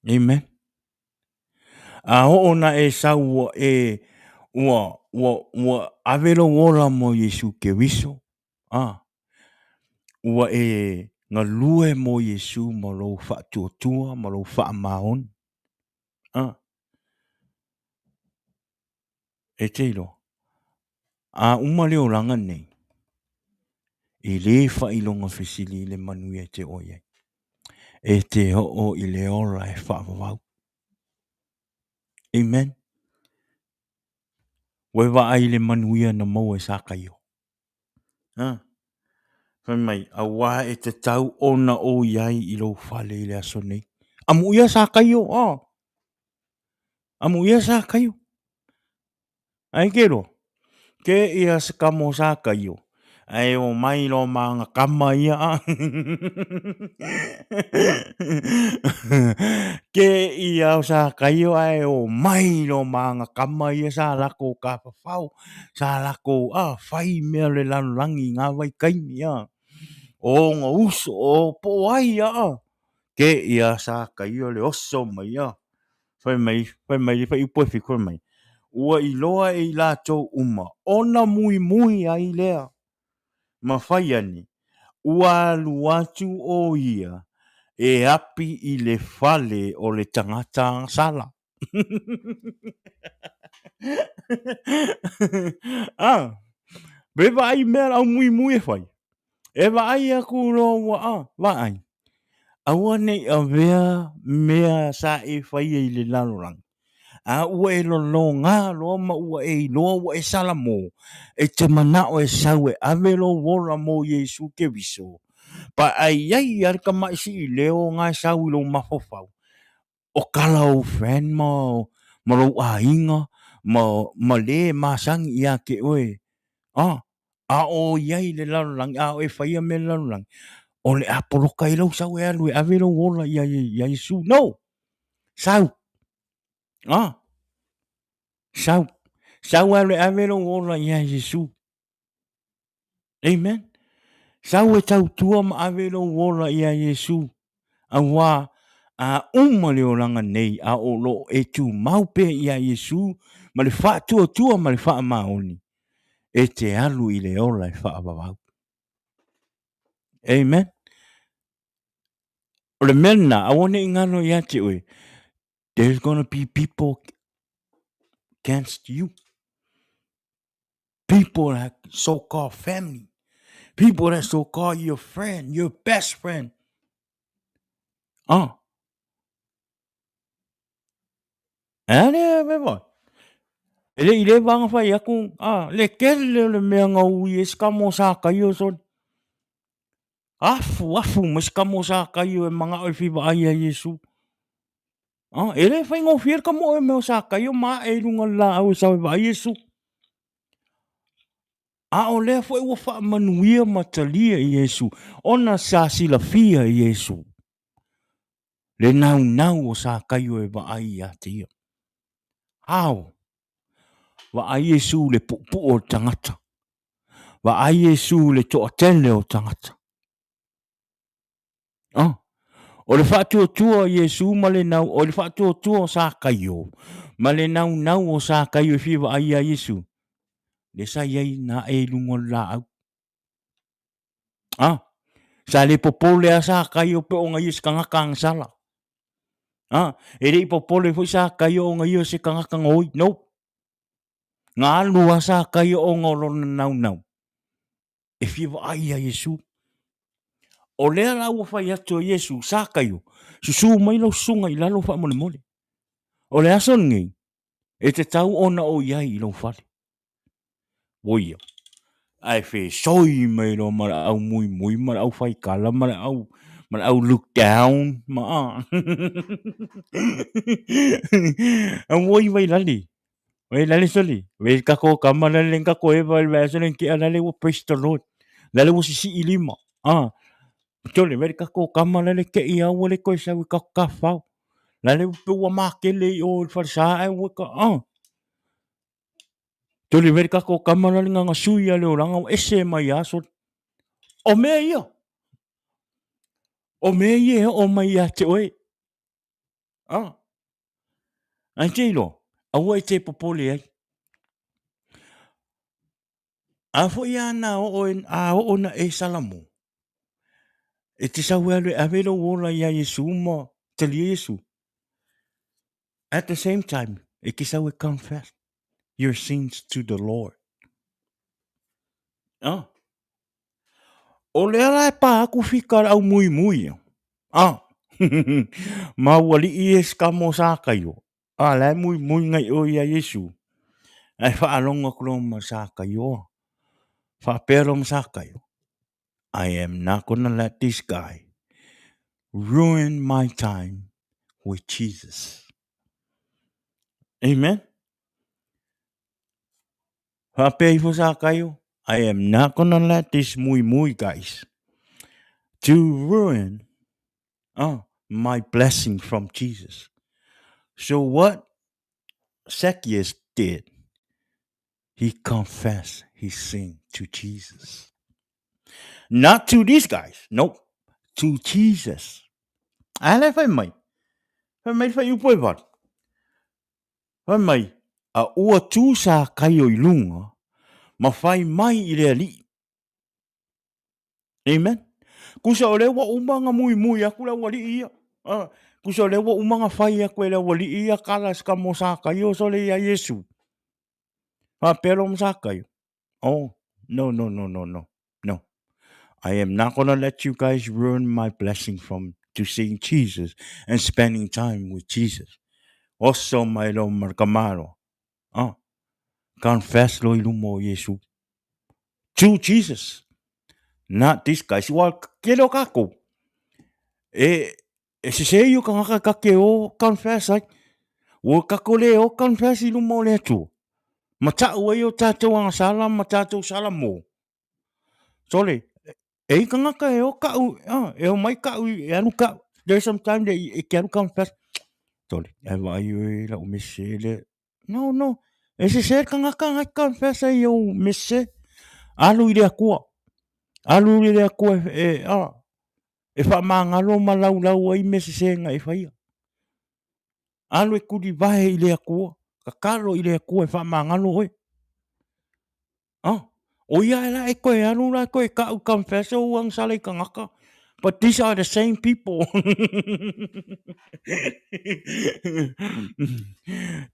Amen. A oo na e sau ua e ua ua ua ave lou ola mo Iesu Keriso, a ua e galue mo Iesu ma lou faatuatua ma lou faamaoni. A e te iloa, a uma le olaga nei, e le faailoga fesili i le manuia e te oo i ai. E te oo i le ola e faavavau. Amen. Ua e vaai i le manuia na maua e Sakaio. Ha? Fai mai, auā e tatau ona ou i ai i lou fale i le aso nei. Amuia Sakaio, oh. Amuia Sakaio. Ae ke loa, ke ia se kamo Sakaio, ae o mai loa ma ana kama ia a. Ke ia o Sakaio ae o mai loa ma ana kama ia sa lako kafafao, sa lako a fai mea o le lalolagi i ngā vaitaimi a. O ona uso, o po o ai a. Ke ia Sakaio le oso mai a. Fai mai, fai mai le fuaiupu e fitu, fai mai, Ua iloa e i latou uma ona muimui ai lea, ma fai ane, ua alu atu ʻo ia e api i le fale o le tagata agasala. A, be vaai mea la au muimui e fai. E vaai aku loa ua a, vaai. Aua ne i avea mea sa e faia i le lalolagi, a ua e lologa loa ma ua e iloa ua e salamo, e te manao e sau e ave lou ola mo Iesu Keriso, pa a i ai lava le tamaʻi siʻileo na e sau i lou mafaufau, o kala ou friend ma, ma lou aiga, ma, ma le masani ia te oe, a, a o i ai i le lalolagi, a o e faia mea i le lalolagi, o le a poloka ai lou sau e alu e ave lou ola ia, ia Iesu. No! Sau! A! Sau! Sau e alu e ave lou ola ia Iesu. Amen. Sau e tautua ma ave lou ola ia Iesu. Auā, a uma le olaga nei, a o lo o e tumau pea ia Iesu ma le faatuatua ma le faamaoni, e te alu i le ola e faavavau. Amen. O le mea lena, aua ne i galo ia te oe, there's gonna be people against you. People that so-called family. People that so-called your friend, your best friend. Ah. E le me vai. E le i le vanga fai aku, ah, le kele o le mea nga ui e ska mo sa kai o son. Afu, afu, mai ska mo sa kai o e manga o e fiva ai a Yesu. Ah, e le faigofie le kamoe mea o Sakaio ma ae i luga o le laau e sau e vaai Iesu. A o lea foi ua faamanuia ma talia i Iesu, ona sa silafia e Iesu le naunau o Sakaio e vaai ia te ia. Ao, vaai Iesu i le puupuu o le tagata. Vaai Iesu i le toatele o tagata. Ah, o le faatuatua o Iesu ma le nau, o le faatuatua o Sakaio ma le naunau o Sakaio e fia vaai ia Iesu, lea sa i ai na ae i luga o le laau. Ah, sa le popole lava Sakaio pe ona ia se tagata agasala. Ah, e le i popole foi Sakaio ona ia se tagata gaoi. No. Na alu lava Sakaio ona o lona naunau e fia vaai ia Iesu. O lea la ua fai atu e Iesu, Sakaio, susu mai lau susuga i lalo faamolemole. O le aso lenei, e tatau ona ou i ai i lou fale. Oia, ae fesoi mai loa ma le au muimui ma le au faikala ma le au ma le au look down ma a. Auoi vai lale. Vai lale sole. Vai kako kama lale kako eva le vaiaso le tea lale ua praise the Lord. Lale ua sisii lima. Ah. Sole vai kako kama lale ke i au le koe sau i kako kawhau. Lale pe ua makele i o i le falesa ae ua ka ah. Toli veri kako kama la le nganga sui a le olaga ua ese mai ia sole. O mea ia. O mea ia e oo mai ia te oe. Ah. Ai te iloa, aua e te popole ai. A foi a na oo, a oo na e salamo, e te sau e alu e ave lou ola ia Iesu ma talia Iesu. At the same time, e te sau e confess your sins to the Lord. Ah. O lea la e pā aku fika le au muimui. Ah. Ma ua lii e skamo sa kaio. A la e muimui ngai o ia Iesu. Ae faalogo atu loa ma Sakaio. Faapea loa ma Sakaio, I am not gonna let this guy ruin my time with Jesus. Amen. Faapea ifo Sakaio, I am not gonna let this muimui guys to ruin my blessing from Jesus. So what Zacchaeus did, he confessed his sin to Jesus. Not to these guys, nope, to Jesus. A le fai mai, fai mai fai upu e valu. Fai mai, a ua tū Sakaio i lunga, ma fai mai i le Alii. Amen. Kusa o lea ua uma na muimui aku le aualii ia. Ah, kusa o lea ua uma na fai aku e le aualii ia kala se ka mo Sakaio sole ia Iesu. Faapea loa ma Sakaio. Oh, no, no, no, no, no, no. I am not gonna let you guys ruin my blessing from to seeing Jesus and spending time with Jesus. Oso mai loa ma le kamalo. Ah, confess loa i luma o Iesu. To Jesus. Not these guys. Ua kele o kākou. E, e sese i o kangaka ka ke o confess ai. Ua kako le o confess i luma o le Atua. Ma ta'u ai o tātou agasala ma tātou sala mō. Sole, e i kangaka e o ka'u, ah, e o mai ka'u, e alu ka'u. There's some time that e ke alu confess. Sole, e vaai oe la'u mese le. No, no. E sese le kangaka ngai confess ai ou mese. Alu i le Atua. Alu i le Atua e, e, ah, e faamagalo ma laulau ai mea sese na e faia. Alu e tulivae i le Atua, tatalo i le Atua e faamagalo oe. Ah, o ia la e toe alu la toe ka'u confess ou agasala i tagata. But these are the same people.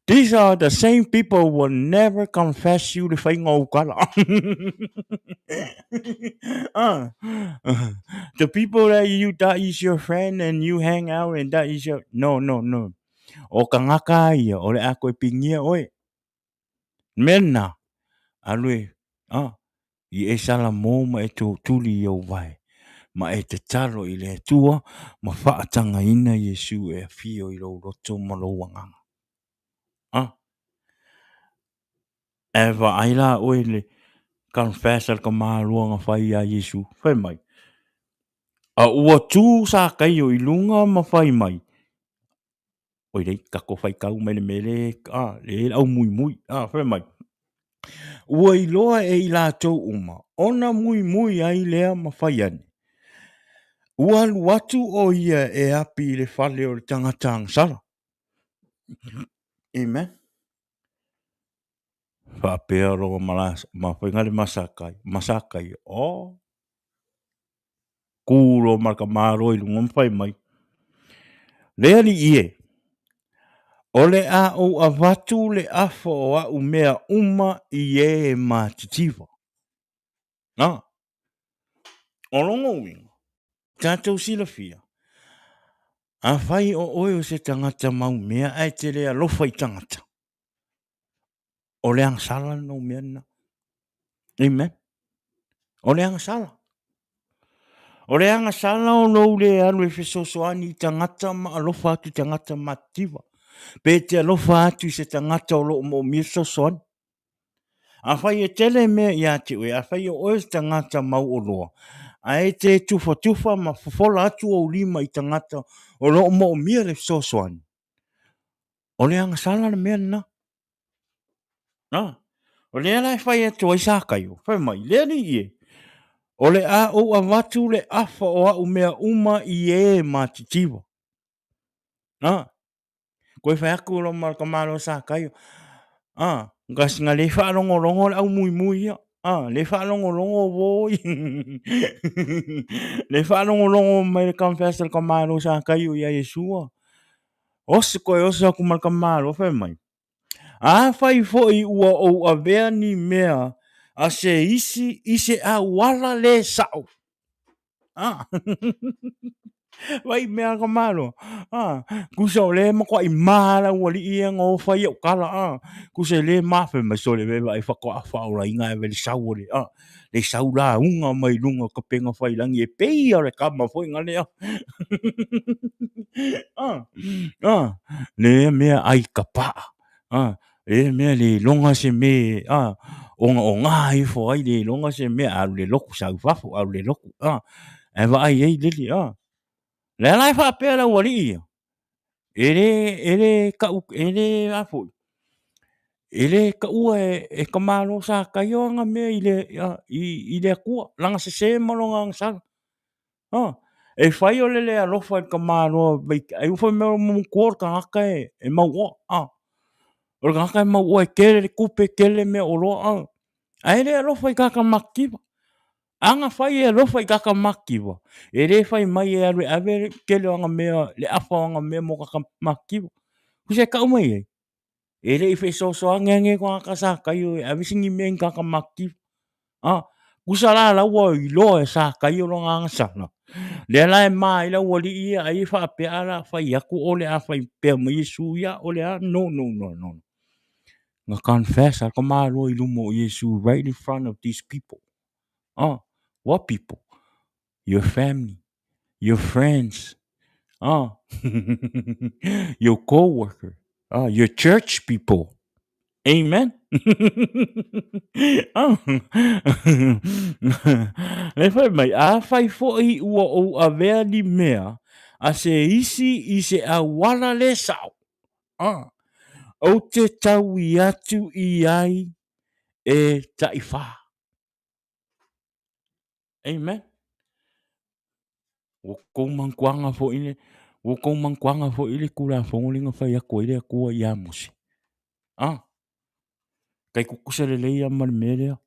These are the same people who will never confess you le faiga o ou tala. Ah, the people that you that is your friend and you hang out and that is your no no no. O tagata ia o le a toe pigia oe. Mea lena, alu e, a, i e salamo ma e tuli i ou vae, ma e tatalo i le Atua ma faatagaina Iesu e afio i lou loto ma lou agaga. A, e vaai la oe le confess a le tamālua na fai iā Iesu, fai mai, a ua tū Sakaio i luga ma fai mai, Oi lei, kako faitau mai le mea le, a, le au muimui, a, fai mai. Ua iloa e i latou uma, ona muimui ai lea ma fai ane, Ua alu atu ʻo ia e api i le fale o le tagata agasala. Amen. Faapea loa ma faiga le ma Sakaia, oh, kū loa ma le tamaloa i luga ma fai mai, Le Alii e, o le a ou avatu le afa o aʻu mea uma i e matitiva. Na, o lona uiga, tatou silafia, afai o oe o se tagata mau mea ae te le alofa i tagata, o le agasala lena o mea lena. Amen. O le agasala. O le agasala o lou le alu e fesoasoani i tagata ma alofa atu i tagata matitiva. Pe te alofa atu i se tagata o lo o moomia fesoasoani. Afai e tele mea ia te oe, afai o oe se tagata mauoloa, ae te tufatufa ma fofola atu ou lima i tagata o lo o moomia le fesoasoani, o le agasala le mea lena. A, o lea la e fai atu ai Sakaio, fai mai, le Alii e, o le a ou avatu le afa o aʻu mea uma i e matitiva. A, koe fai atu lo ma le tamaloa Sakaio, a, kasi na le faalogologo le au muimui ia. A, le faalogologo voi. le faalogologo mai le confess le tamaloa Sakaio ia Iesua. Oso koe oso atu ma le tamaloa fai mai, Afai foi ua ou avea ni mea a se isi i se auala le sao. Ah. Vai mea ka malo. Ah, kusa o le matuaʻi ma le aualii ia na o fai au tala. Ah, kusa le ma fai mai sole ve vai faatoa faaolaina e ve le sau o le ah, le sau lauga mai luga o kapega failangi e pei o le kama foi na lea. Ah, ah, le mea ai ka paa. Ah, le mea le iloga se me ah, ona oga ifo ai le iloga se mea alu le lotu sau fafo alu le lotu ah, ae vaai ai lele ah. Lea la e faapea le aualii ia, e le, e le kau, e le a foi, e le kaua e, e ka Malo sa kaio ana mea i le, i, i le Atua, lana sese ma lona agasala. Ah, e fai o le le alofa i le tamaloa ai ua fai mai o matua o le tagata e, e mauoa. Ah, o le tagata e mauoa e tele le tupe, tele mea oloa. Ah, ae le alofa i tagata matitiva. Ana fai e alofa i tagata matitiva, e le fai mai e alu e ave le tele o ana mea, le afa o ana mea mo tagata matitiva. Kusa e kau mai ai, e le i fesoasoani ane tagata sa kaio e ave sini mea i tagata matitiva. A, kusa la la ua iloa e sa kaio lona agasala. Lea la e ma ai le aualii ia ai e faapea a la fai atu o le a fai pea mai Iesu ia o le a no no no no. Na confess a ka maloa i luma o Iesu right in front of these people. Ah, what people? Your family, your friends, ah, your co-worker, ah, your church people. Amen. Ah. Le fai mai, a fai foi ua ou avea ni mea a se isi i se auala le sao. Ah. Ou te taui atu i ai e taiwhā. Amen. Ua kou mankuaga foi le, ua kou mankuaga foi le Tulafono lea na fai atu ai le Atua ia Mose. Ah, kai tutusa lelei lava ma le mea lea.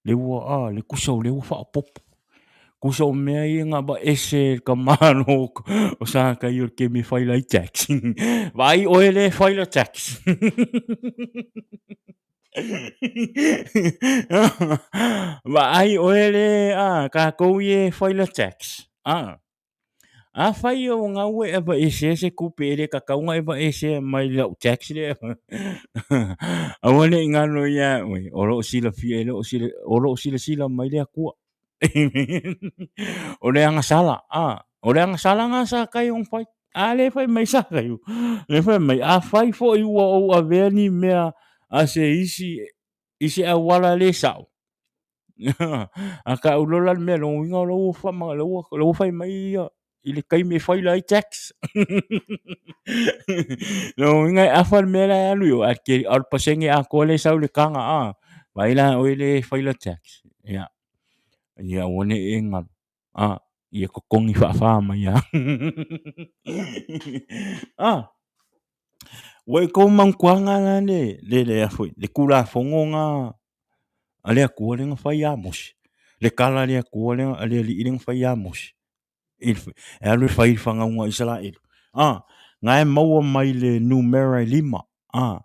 Le ua, ah, le tusa o lea ua faaopoopo. Tusa o mea ia na aveese e le tamalo o Sakaio i le taimi e faila ai tax. Vaai oe lea e faila tax. Vaai oe le a kākou i e faila tax. A. Afai o ngau e aveesea se tupe e le tatau ona e aveesea mai lau tax lea. Aua ne i galo ia oe, o lo o silafia e lo o sila, o lo o silasila mai le Atua. O le agasala, a, o le agasala na sa kai ona fai. A le fai mai sa kai. Le fai mai, afai foi ua ou avea ni mea a se isi i se auala le sao. A ka au lola le mea lona uiga o lou wha, lou, lou fai mai ia i le taimi e faila ai tax. Lona uiga e afa le mea la e alu i o, a ke, a o le pasene atoa lea e sau i le taga, a. Vaai la oe le e faila tax, ia, ia aua ne i e galo, a, ia totogi faafa mai lava. A, ua e tou manutuaga la le, le, le, a foi, le Tulafono na a le Atua lea na fai ia Mose, le tala a le Atua lea, a le Alii lea na fai ia Mose, e alu e fai i le fanauga a Isaraelu, a, na e maua mai le numera e 5, a,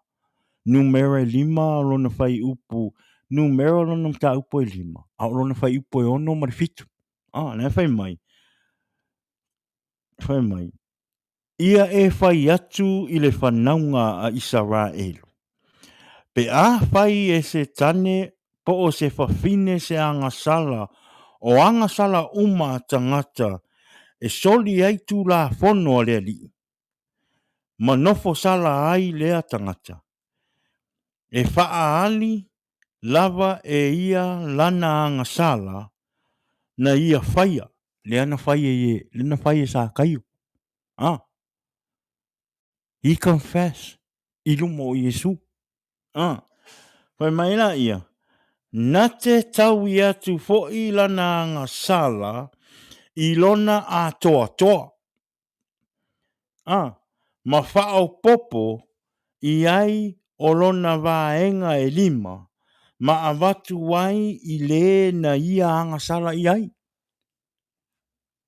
numera e 5 lona fuaiupu, numera lona mataupu e 5, a o lona fuaiupu e 6 ma le 7. A, la e fai mai, fai mai, Ia e fai atu i le fanauga a Isaraelu, pe afai e se tane po o se fafine se agasala, o agasala uma a tagata e soli ai Tulafono a le Alii, ma nofo sala ai lea tagata, e faaali lava e ia lana agasala na ia faia, lea na fai e, lea na fai e Sakaio. A, he confess i luma o Iesu. A, fai mai laia, na te taui atu foi lana agasala i lona atoatoa. A, ma faaopoopo i ai o lona vaega e 5, ma avatu ai i le na ia agasala i ai.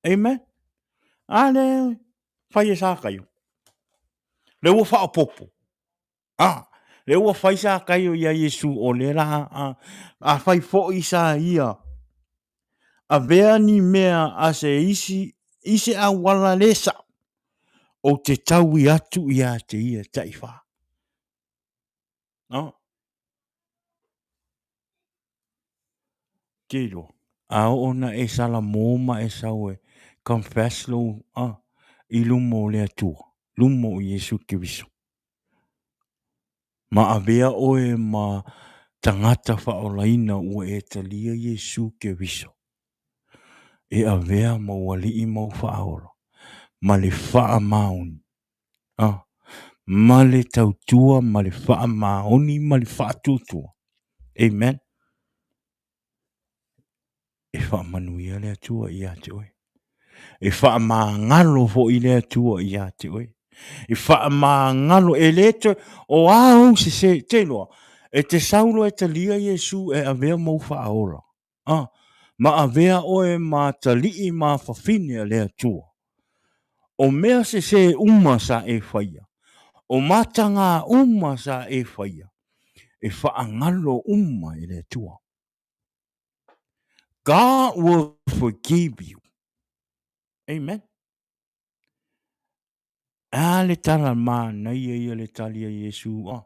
Amen. A lea fai e Sakaio. Lea ua faaopoopo. A, lea ua fai Sakaio ia Iesu o lea la a, a fai foi sa ia avea ni mea a se isi i se auala le sao, ou te taui atu ia te ia taifa. No. Te iloa, a oo na e salamo ma e sau e confess lou, a, i luma o le Atua, luma o Iesu Keriso. Ma avea oe ma tagata faaolaina ua e talia Iesu Keriso e avea ma ou Alii ma ou Faaola, ma le faamaoni, a, ma le tautua ma le faamaoni ma le faatuatua. Amen. E faamanuia le Atua ia te oe. E faamagalo foi le Atua ia te oe. E faamagalo, e le toe, o a ou sese, te iloa, e te sau loa e talia Iesu e avea ma ou faaola, a, ma avea oe ma atalii ma afafine a le Atua. O mea sese uma sa e faia, o matagā uma sa e faia, e faagalo uma e le Atua. God will forgive you. Amen. A le tala manaia ia le tali a Iesu. Oh.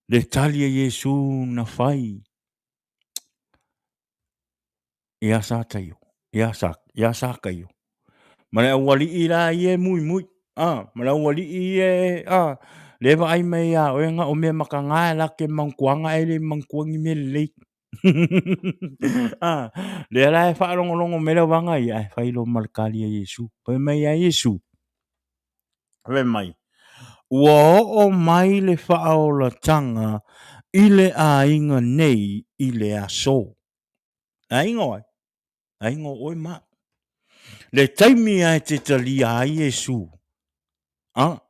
Le tali a Iesu na fai ia Sataio, ia sa, ia Sakaio. Ma le aualii la ia e muimui, a, ma le aualii ia e, a, le vaai mai ia oe na o mea mataga e la te manutuaga ae le manutua ni mea lelei. a, lea la e faalogologo mai le auvaga ia, ae fai loa ma le tali a Iesu. Fai mai ia Iesu, fai mai, ua oo mai le faaolataga i le aiga nei i le aso. Aiga o ai? Aiga o oe ma au. Le taimi lava e te talia ai Iesu, a,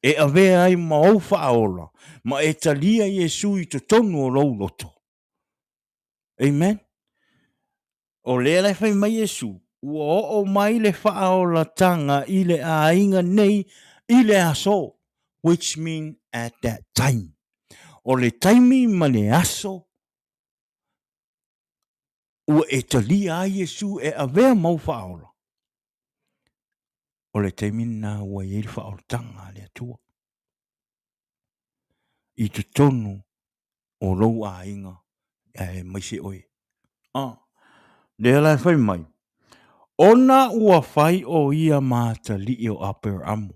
e avea ai ma ou faaola, ma e talia Iesu i totonu o lou loto. Amen. O lea la e fai mai Iesu, ua oo mai le faaolataga i le aiga nei i le aso, which mean at that time. O le taimi ma le aso ua e talia ai Iesu e avea ma ou faaola, o le taimi lena ua i ai le faaolataga a le Atua i totonu o lou aiga aemaise oe. A, lea la e fai mai, ona ua fai o ia ma atalii o Aperamo.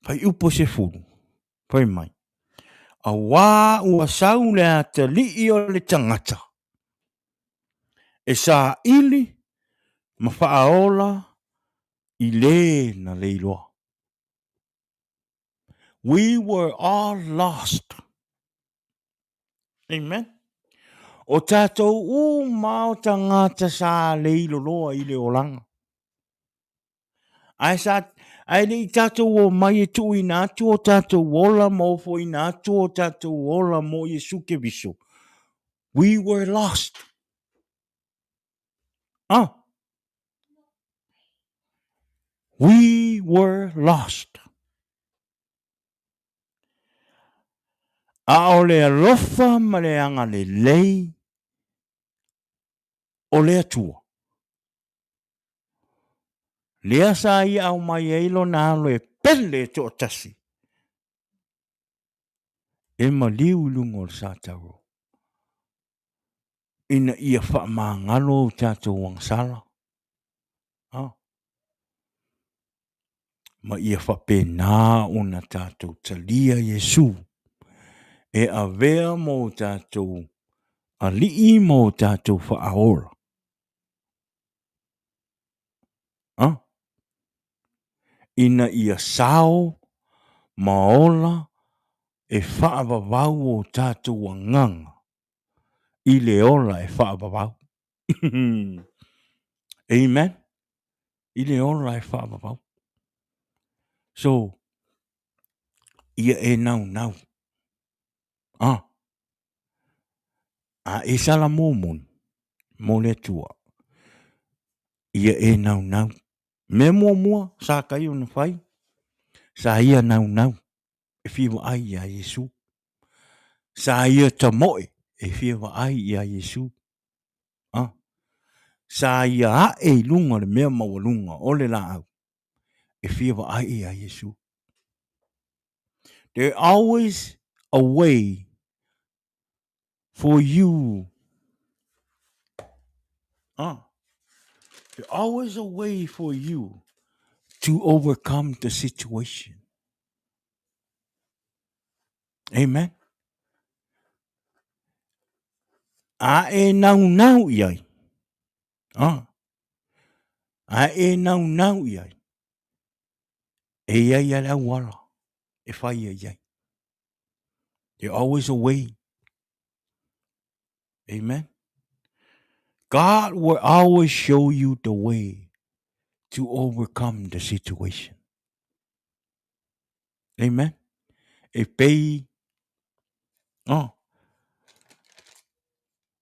Fuaiupu 10, fai mai, Auā ua sau le atalii o le tagata e saili ma faaola i le na leiloa. We were all lost. Amen. O tatou uma o tagata sa leiloloa i le olaga. Ae sa ae le i tatou o mai e tuuina atu o tatou ola ma ofoina atu o tatou ola mo Iesu Keriso, we were lost. Ah. We were lost. A o le alofa ma le agalelei o le Atua, lea sa ia aumai ai lona alo e pele e toatasi, e maliu i luga o le satauro, ina ia faamagalo o tatou agasala. Ah. Ma ia faapena ona tatou talia Iesu e avea mo o tatou Alii ma o tatou Faaola. A? Ina ia sao ma ola e faavavau o tatou agaga i le ola e faavavau. Amen. I le ola e faavavau. So, ia e naunau. Ah. A e sala mōmoni mo le Atua, ia e naunau. Mea muamua sa kai ona fai, sa ia naunau e fia vaai iā Iesu. Sa ia tamoe e fia vaai iā Iesu. Ah. Sa ia ae i luga o le mea maualuga o le laau e fia vaai iā Iesu. There always a way for you. Ah. There always a way for you to overcome the situation. Amen. A e naunau i ai. Ah. A e naunau i ai. E i ai a le auala e whai ai ai. There always a way. Amen. God will always show you the way to overcome the situation. Amen. E pei, oh,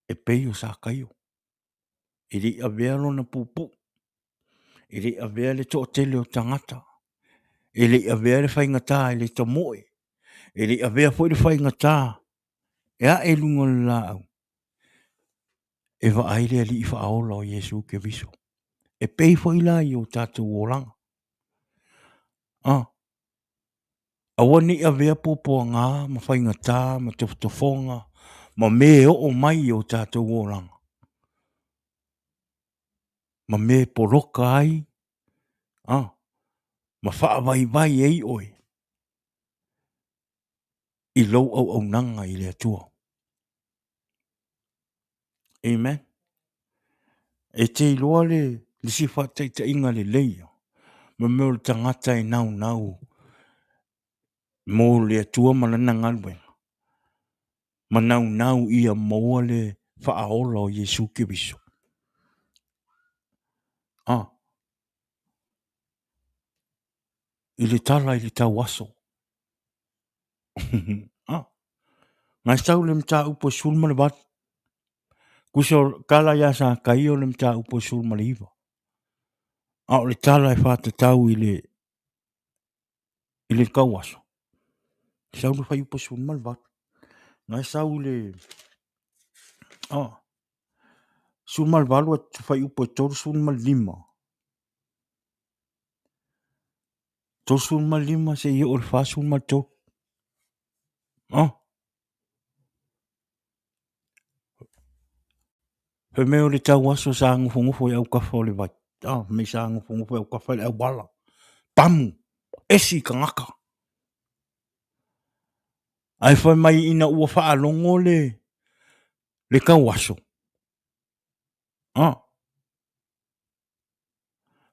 e pei o Sakaio. E le i avea lona puupuu, e le i avea le toatele o tagata, e le i avea le faigata i le tamoe, e le i avea foi le faigata e ae i luga o le laau, e vaai le Alii Faaola o Iesu Keriso. E pei foi la i o tatou olaga. Ah, Aua ne i avea puapuaga ma faigata ma tofotofoga ma mea e oo mai i o tatou olaga, ma mea e poloka ai, a, ma faavaivai ai oe i lou auaunaga i le Atua. Amen. E te iloa le, le isi faataitaiga lelei ia, ma mea o le tagata e naunau mo le Atua ma lana galuega, ma naunau ia maua le faaola o Iesu Keriso. Ah, i le tala i le tauaso. ah. Ngai sau le mataupu e 18. Kusa o tala ia sa kai o le mataupu e 19. A o le tala e whātatau i le i le tauaso. Sau le whaiupu e 18. Ngai sau le ah. 18 e whaiupu e 35. 35 seia oo i le 43. Oh. Fai mai o le tauaso sa nofonofo i aukafa o le vai. Ah, fai mai sa nofonofo i aukafa i le auala. Pamu, esi tagata. Ae fai mai ina ua faalogo le, le tauaso. Ah.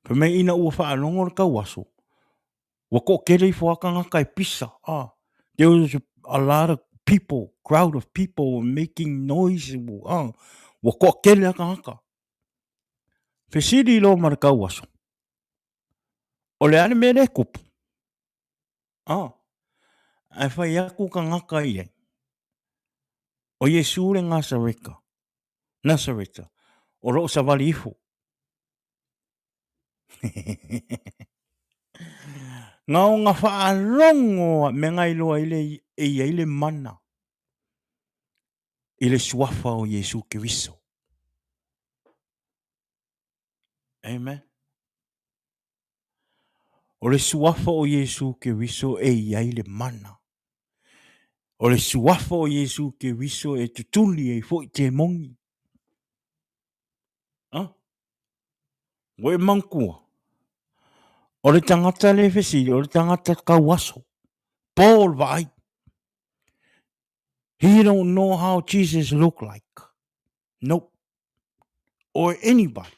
Fai mai ina ua faalogo le tauaso, ua toatele ifo lava tagata e pisa, ah, there was a lot of. People, crowd of people were making noise, ua toatele lava tagata. Fesili loa ma le tauaso, o le a le mea lea e tupu? Ae fai atu tagata i ai, o Iesu le Nasareta, Nasareta, o lo o savali ifo. Na ona faalogo mea na iloa ai le e i ai le mana i le suafa o Iesu Keriso. Amen. O le suafa o Iesu Keriso e i ai le mana. O le suafa o Iesu Keriso e tutuli ai foi temoni. Ah? Ua e manatua, o le tagata le fesili, o le tagata tauaso, po le vaai. He don't know how Jesus look like. Nope. Or anybody.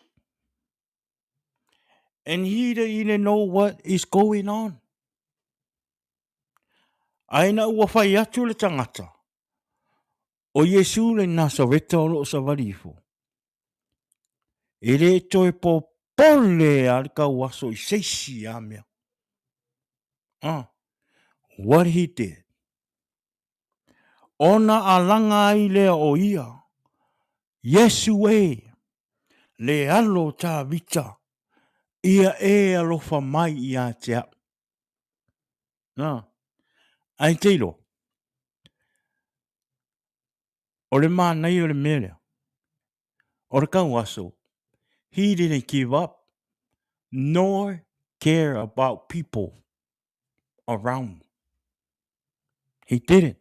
And he don't even know what is going on. Ae ina ua fai atu le tagata, o Iesu le Nasareta o lo o savali ifo, e le toe popole a le tauaso i se isi a mea. Ah, what he did. Ona alaga ai lea o ia, Iesu e, le alo o Tavita, ia e alofa mai ia te au. Nā, ae te iloa, o le manaia o le mea lea, o le tauaso, he didn't give up nor care about people around. He didn't.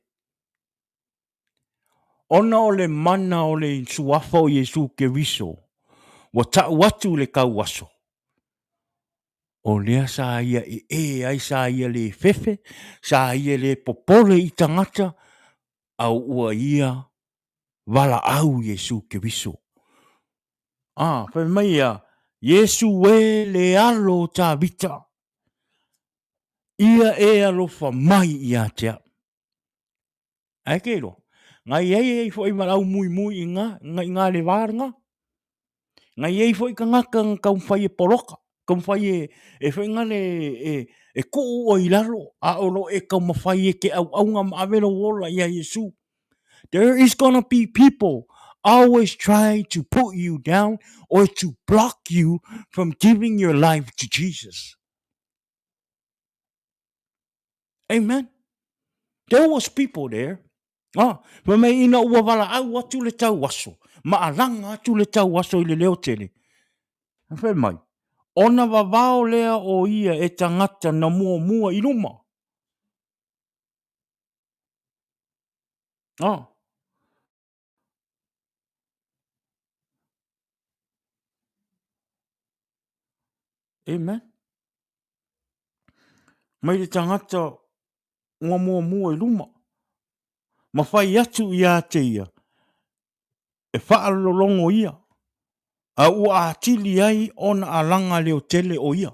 Ona o le mana o le suafa o Iesu Keriso, ua ta'u atu le tauaso, o lea sa ia e ē ai, sa ia lē fefe, sa ia lē popole i tagata, a ua ia valaau Iesu Keriso. A, fai mai ia, Iesu e le alo o Tavita, ia e alofa mai ia te au. Ae ke iloa, na i ai ai foi ma le au muimui i nga, i nga le va lena. Na i ai foi tagata na taumafai e poloka, taumafai e, e foi na le, e, e tuu oe i lalo, a o lo o e taumafai e te auauna ma ave lou ola ia Iesu. There is gonna be people always trying to put you down or to block you from giving your life to Jesus. Amen. There was people there. Ah, fai mai ina ua valaau atu le tauaso, ma alaga atu le tauaso i le leo tele. Fai mai, ona vavao lea o ia e tagata na muamua i luma. Ah. Amen. Mai le tagata ua muamua i luma, ma fai atu ia te ia, e faalologo ia, a ua atili ai ona alaga leo tele o ia.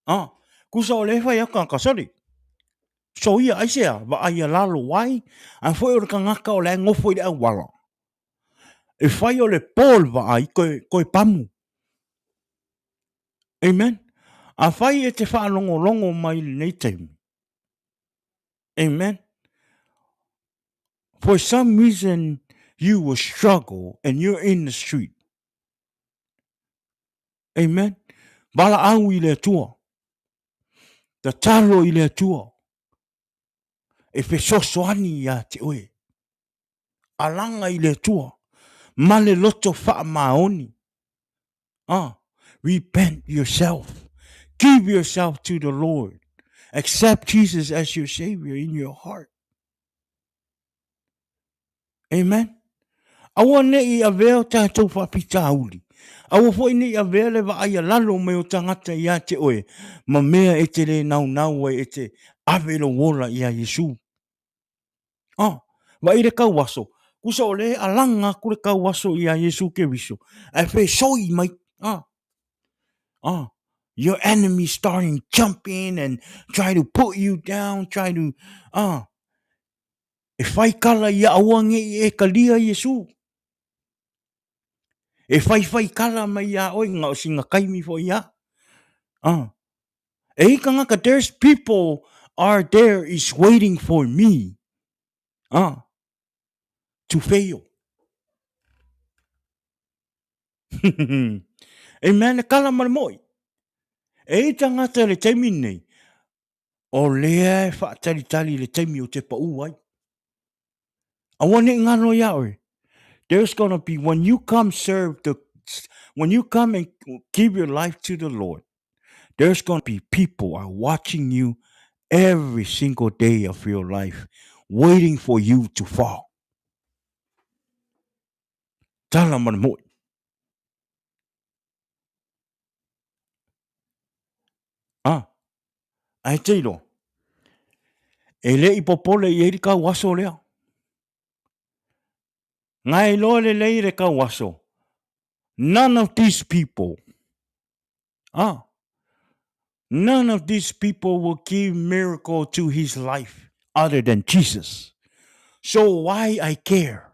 Ah, kusa o le fai atu tagata, sorry, soia aisea, vaai a lalo ai, a foi o le tagata o la e nofo i le auala. E fai o le po le vaai, toe, toe pamu. Amen. Afai e te faalogologo mai i lenei taimi. Amen. For some reason you will struggle and you're in the street. Amen. Valaau i le Atua. Tatalo i le Atua. E fesoasoani ia te oe. Alaga i le Atua ma le loto faamaoni. Ah, repent yourself. Give yourself to the Lord. Accept Jesus as your Savior in your heart. Amen. Aua ne i avea o tātou faafitauli. Aua foi ne i avea le vaai a lalo mai o tagata ia te oe, ma mea e te le naunau ai e te ave lou ola ia Iesu. Oh, vaai le tauaso, kusa o le alaga atu le tauaso ia Iesu Keriso, ae fesoi mai. Ah, ah, your enemy starting jumping and try to put you down, try to, ah. E fai kala ia aua ne i e talia Iesu. E faifai kala mai iā oe na o sina taimi foi ia. Ah. E i tagata, there's people are there is waiting for me. Ah. To fail. Amen, e kala ma le moi. E i tagata le taimi nei, o lea e faatalitali i le taimi o te paʻū ai. Aua ne i ngalo iā oe. There's gonna be, when you come serve the, when you come and give your life to the Lord, there's gonna be people are watching you every single day of your life, waiting for you to fall. Tala ma le moi. Ah, ae te iloa, e le i popole i ai le tauaso lea. Na iloa lelei le tauaso, none of these people, ah, none of these people will give miracle to his life other than Jesus. So why I care?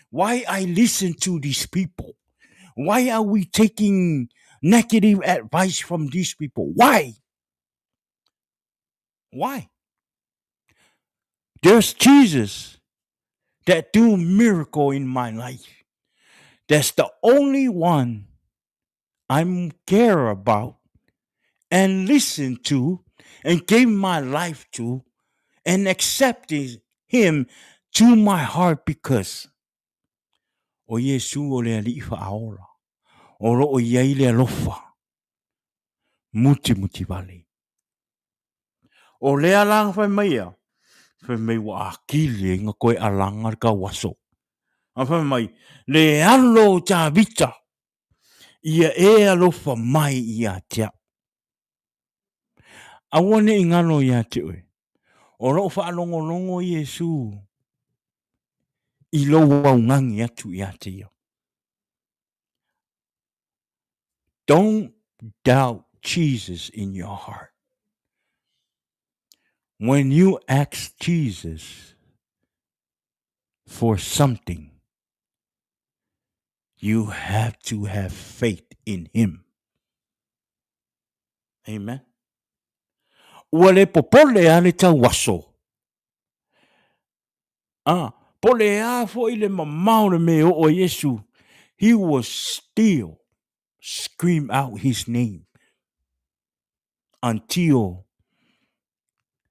Why I listen to these people? Why are we taking negative advice from these people? Why? Why? There's Jesus that do miracle in my life. That's the only one I'm care about and listen to and gave my life to and accepted him to my heart because o Iesu o le Alii Faaola, o loo i ai le alofa mutimuti vale. O lea la na fai mai ia, fai mai ua akili ai na toe alaga le tauaso. A fai mai, le alo o Tavita, ia e alofa mai ia te au. Aua ne i ngalo ia te oe, o loo faalogologo Iesu i lou augani atu ia te ia. Don't doubt Jesus in your heart. When you ask Jesus for something, you have to have faith in him. Amen. Ua le popole a le tauaso. Ah, po le a foi le mamao le me oo a Iesu, he was still scream out his name until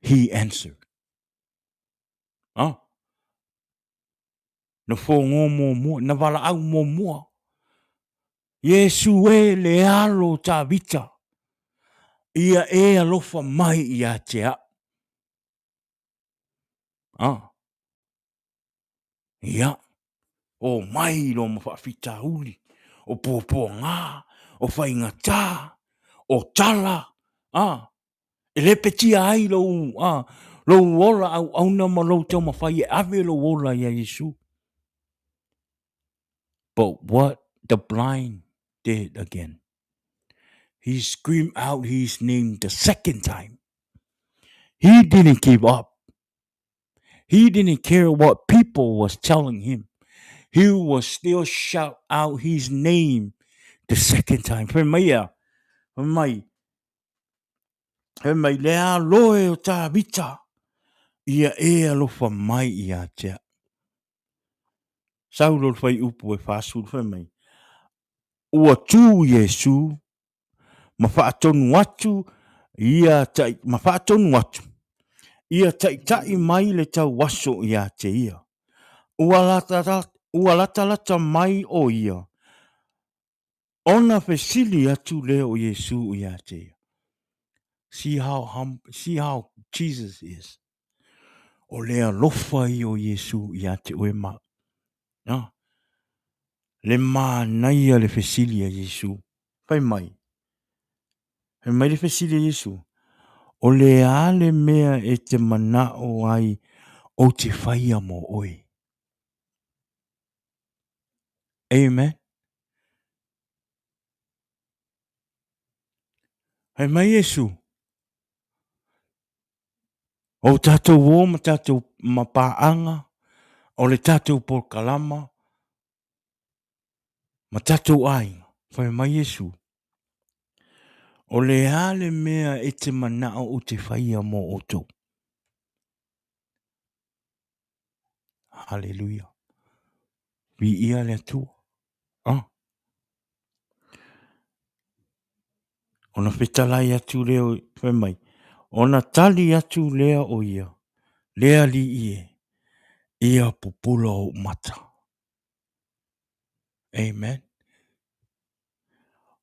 he answered. Ah, na fōgō muamua, na valaau muamua. Iesu e le alo o Tavita, ia e alofa mai ia te au. Ah. Ia, o mai loa ma faafitauli, o puapuaga, o faigata, o tala, ah, e lepetia ai lou, ah, lou ola auauna ma lou taumafai e ave lou ola ia Iesu. But what the blind did again, he screamed out his name the second time. He didn't give up. He didn't care what people was telling him. He was still shout out his name the second time. Fai mai ia, fai mai, fai mai, le aloe o Tavita, ia e alofa mai ia te au. Sau lo le fai upu e 40, fai mai, ua tū Iesu ma faatonu atu ia tai, ma faatonu atu ia taitai mai le tauaso ia te ia. Ua lata, ua latalata mai o ia, ona fesili atu lea o Iesu ia te ia. See how, hum, see how Jesus is. O le alofa ia o Iesu ia te oe ma. No. Le manaia le fesili a Iesu. Fai mai. Fai mai le fesili a Iesu. O le a le mea e te manao ai ou te whaia mō oe. Amen. Fai mai Iesu. O tātou o ma tātou ma pāanga. O le tatou polokalama ma tatou aiga, fai mai Iesu, O le a le mea e te manao ou te faia mo outou? Haleluia. Viia le Atua. Ah. Ona fetalai atu lea fai mai, ona tali atu lea o ia, le Alii e, ia pupula ou mata. Amen.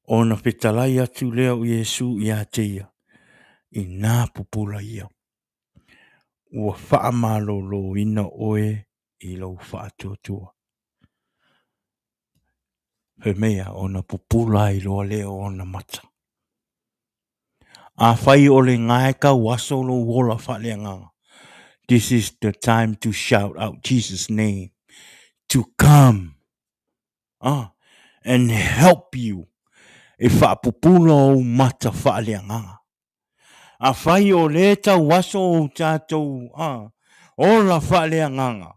Ona fetalai atu lea o Iesu ia te ia, ina pupula ia, ua faamaloloina oe i lou faatuatua. Fai mai a, ona pupula ai loa lea o ona mata. Afai o le gae tau aso lou ola faaleagaga, this is the time to shout out Jesus name to come and help you e faapupula ou mata faaleagaga. Afai o lea tau aso ou tatou ola faaleagaga,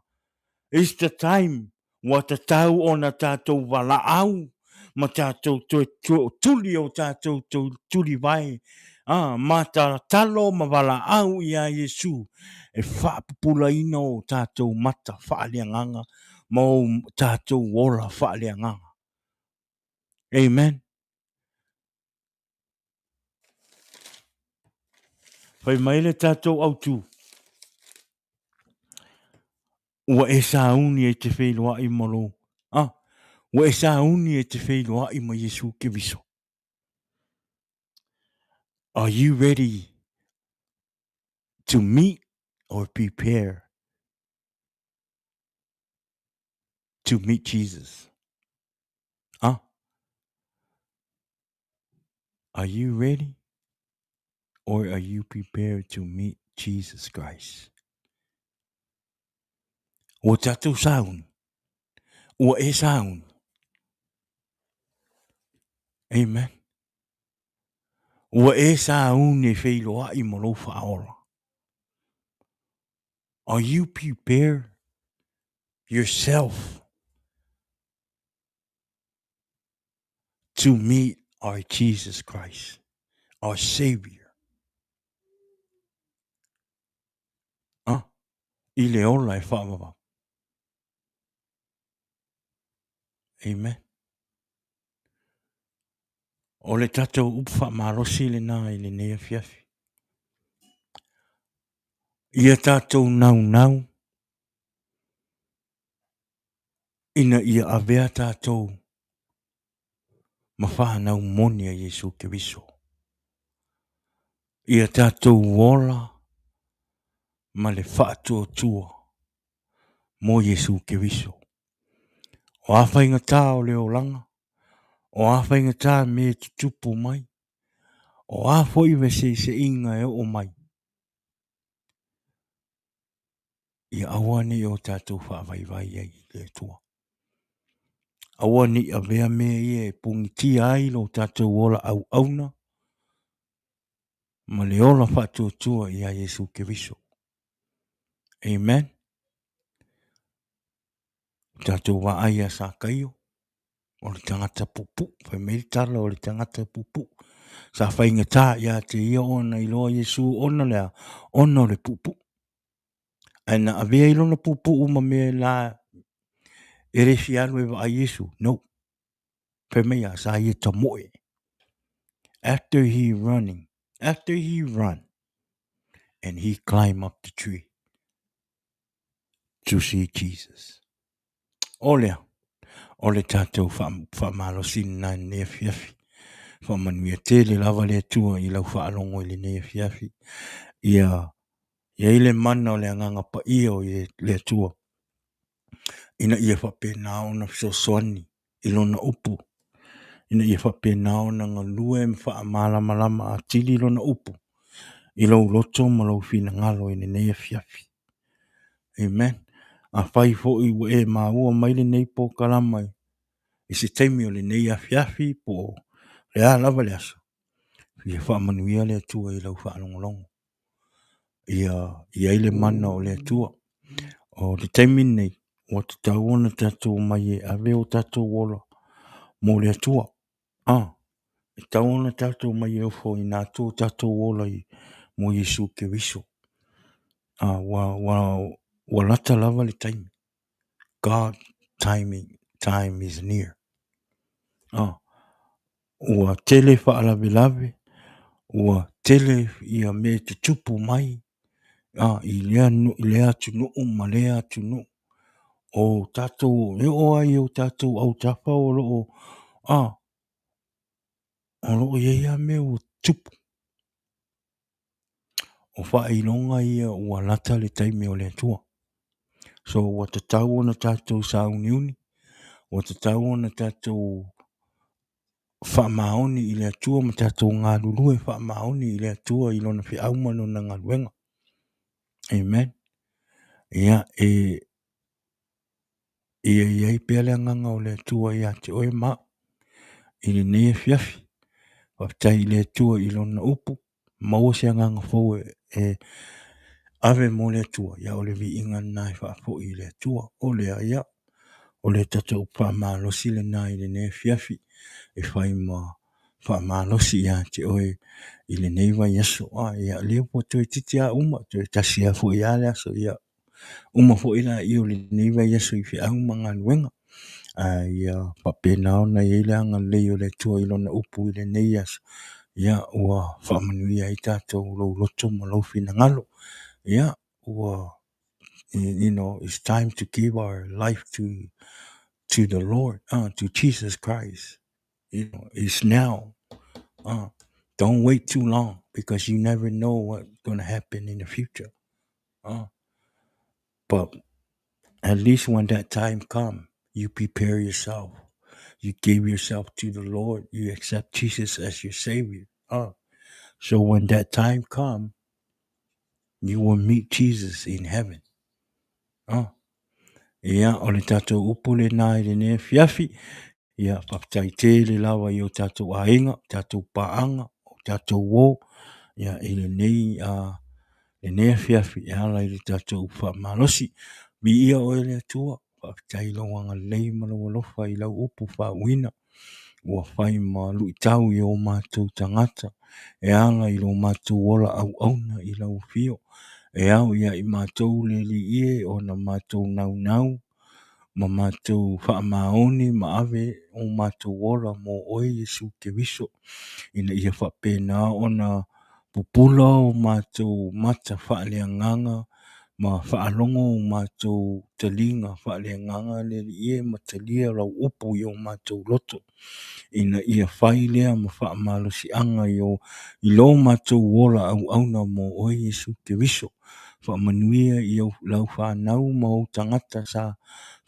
it's the time ua tatau ona tatou valaau ma tatou toe tuli o tatou tulivae ma tatalo ma valaau iā Iesu e faapupulaina o tatou mata faaleagaga ma o tatou ola faaleagaga. Amen. Fai mai le tatou autu, ua e sauni e te feiloai ma lou, ah, ua e sauni e te feiloai ma Iesu Keriso. Are you ready to meet or prepare to meet Jesus? Ah, are you ready or are you prepared to meet Jesus Christ? Ua tatou sauni. Ua e sauni. Amen. Ua e sauni e feiloai ma lou faaola. Are you prepared yourself to meet our Jesus Christ, our Savior? Ah, i le ola e faavavau. Amen. O le tatou upu faamalosi lena i lenei afiafi. Ia tatou naunau ina ia avea tatou ma fanau moni a Iesu Keriso. Ia tatou ola ma le faatuatua mo Iesu Keriso. O a faigata o le olaga, o a faigata me tutupu mai, o a foi feseiseiga e oo mai, ia aua ne i o tatou faavaivai ai i le Atua. Aua ne i avea mea ia e pogitia ai lo tatou ola auauna ma le ola faatuatua iā Iesu Keriso. Amen. O tatou vaai ia Sakaio, o le tagata puupuu, fai mai le tala o le tagata puupuu. Sa faigata ia te ia ona iloa Iesu ona le a? Ona o le puupuu. Ae na avea i lona puupuu ma mea la e le fia alu e vaai Iesu. No. Fai mai a, sa ia tamoe. After he running, after he run, and he climb up the tree to see Jesus. O lea, o le tatou faamalosi lena i lenei afiafi. Faamanuia tele lava le Atua i lau faalogo i lenei afiafi. Ia i ai le mana o le Agaga Paia o le Atua ina ia faapena ona fesoasoani i lona upu, ina ia faapena ona galue ma faamalamalama atili lona upu i lou loto ma lou finagalo i lenei afiafi. Amen. Afai foi ua e maua mai lenei polokalama i se taimi o lenei afiafi po o le a lava le aso, ia faamanuia le Atua i lau faalogologo. Ia i ai le mana o le Atua. O le taimi lenei, Ua tatau ona tatou omai e ave o tatou ola mo le Atua. A, e tatau ona tatou omai e ofoina atu o tatou ola i, mo Iesu Keriso. A, ua, ua, ua lata lava le taimi. God timing, time is near. A, ua tele faalavelave, ua tele ia mea e tutupu mai, a, i lea, i lea atunuu ma lea atunuu. O tatou, e oo lava i o tatou autafa o lo o, a, o lo o i ai lava mea ua tutupu. O faailoga ia ua lata le taimi o le Atua. So ua tatau ona tatou sauniuni, ua tatau ona tatou faamaoni i le Atua ma tatou galulue faamaoni i le Atua i Lona feau ma Lona galuega. Amen. Ia, e ia i ai pea le agaga o le Atua ia te oe ma au i lenei afiafi. Faafetai i le Atua i Lona upu, maua se agaga fou e ave mo le Atua, ia o le viiga lena e faafoi i le Atua. O lea, ia, o le tatou upu faamalosi lena i lenei afiafi e fai ma faamalosi ia te oe i lenei vaiaso. A, ia, lea ua toeitiiti lava uma, toe tasi lava foi lava le aso, ia uma foi laia o lenei vaiaso i feau ma galuega. Ae ia faapena ona i ai le agalelei o le Atua i Lona upu i lenei aso, ia ua faamanuia ai tatou lou loto ma lou finagalo. Ia, ua, you know, it's time to give our life to the Lord, to Jesus Christ. You know, it's now. Don't wait too long because you never know what's going to happen in the future. But at least when that time comes, you prepare yourself. You give yourself to the Lord. You accept Jesus as your Savior. So when that time comes, you will meet Jesus in heaven. Ia, o le tatou upu lena i lenei afiafi. Ia, faafetai tele lava i o tatou aiga, o tatou paaga, o tatou uo, ia, i lenei, lenei afiafi e ala i le tatou upu faamalosi. Viia oe le Atua, faafetai i lou agalelei ma lou alofa i lau upu faauuina, ua fai ma luitau i o matou tagata, e ala i lo matou ola auauna i lau afio. E ao ia i matou le Alii e ona matou naunau, ma matou faamaoni ma ave o matou ola mo oe Iesu Keriso, ina ia faapena ona pupula o matou mata faaleagaga ma faalogo o matou taliga faaleagaga le Alii e ma talia lau upu i o matou loto, ina ia fai lea ma faamalosiaga i lo matou ola auauna mo oe Iesu Keriso. Faamanuia i lau fanau ma ou tagata sa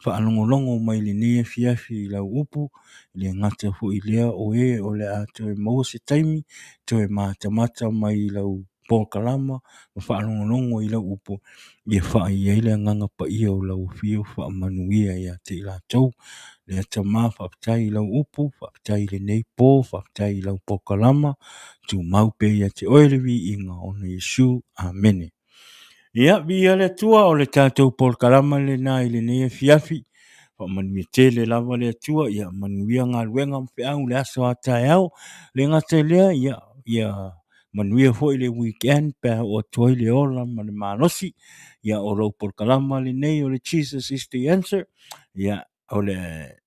faalogologo mai i lenei afiafi i lau upu, e le gata foi i lea o e o le a toe maua se taimi, toe matamata mai i lau polokalama ma faalogologo i lau upu, ia fai ai le agaga paia o lau afio faamanuia ia te i latou. Lea Tama, faafetai i lau upu, faafetai i lenei po, faafetai i lau polokalama, tumau pea ia te oe le viiga ona Iesu. Amene. Ia, viia le Atua, o le tatou polokalama lena i lenei afiafi. Faamanuia tele lava le Atua, ia manuia galuega ma feau i le aso a taeao. Le gata i lea, ia, ia manuia foi le weekend pe a oo atu ai le ola ma le malosi. Ia, o lou polokalama lenei o le Jesus is the Answer. Ia, o le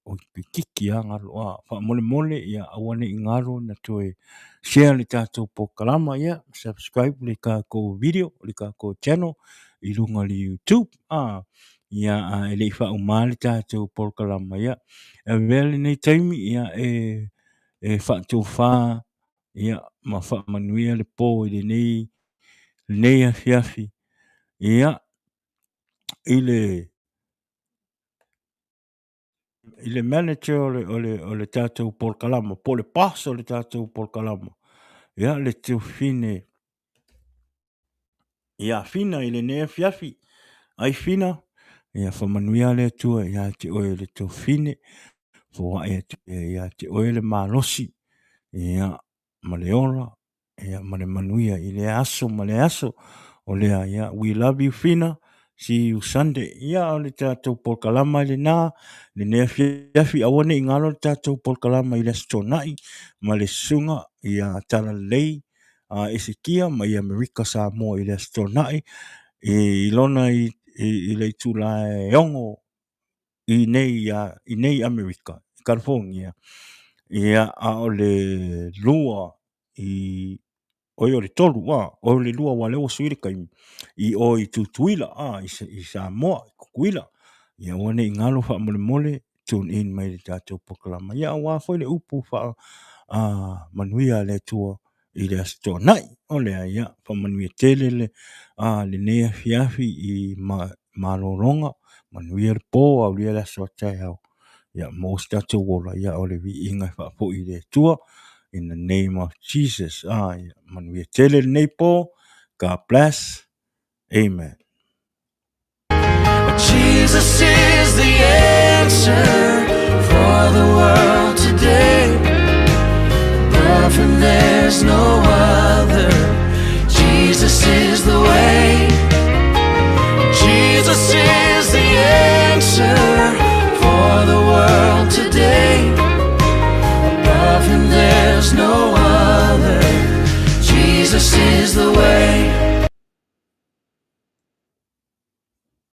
oi toeitiiti lava galo a faamolemole ia aua ne i galo na toe share le tatou polokalama ia subscribe le tatou video le tatou channel i luga o le YouTube a ia a e le i faauma le tatou polokalama ia e avea lenei taimi ia e faatofa ia ma faamanuia le po i lenei afiafi ia i le i le manager o le, o le, o le tatou polokalama, po o le boss o le tatou polokalama, ia, le tuafafine ia Fina i lenei afiafi. Ai Fina, ia faamanuia le Atua ia te oe le tuafafine, foai atu ia te oe le malosi, ia, ma le ola, ia, ma le manuia i lea aso ma lea aso. O lea, ia, we love you Fina. See you Sunday. Ia, o le tatou polokalama i lena, lenei afiafi, aua ne i galo le tatou polokalama i le Aso Toonai ma le Susuga ia Talalelei a Esekia ma i Amerika Samoa i le Aso Toonai i lona i, i, i le itula e 6 i nei, i nei Amerika, i California. Ia, a o le 2 i oi o le 3, a, o le 2 aua o lea ua sui le taimi, i o i Tutuila, a, i Samoa, i Tutuila. Ia aua ne i galo faamolemole, tune in mai i le tatou polokalama. Ia aua foi le upu faa a, manuia a le Atua i le Aso Toonai. O lea, ia, faamanuia tele le, a, lenei afiafi i ma, malologa, manuia le po, aulia le aso a taeao. Ia maua se tatou ola, ia o le viiga e faafoi i le Atua. In the name of Jesus. Ah, ia, manuia tele lenei po. God bless. Amen. Jesus is the answer for the world today. Above him there's no other. Jesus is the way. Jesus is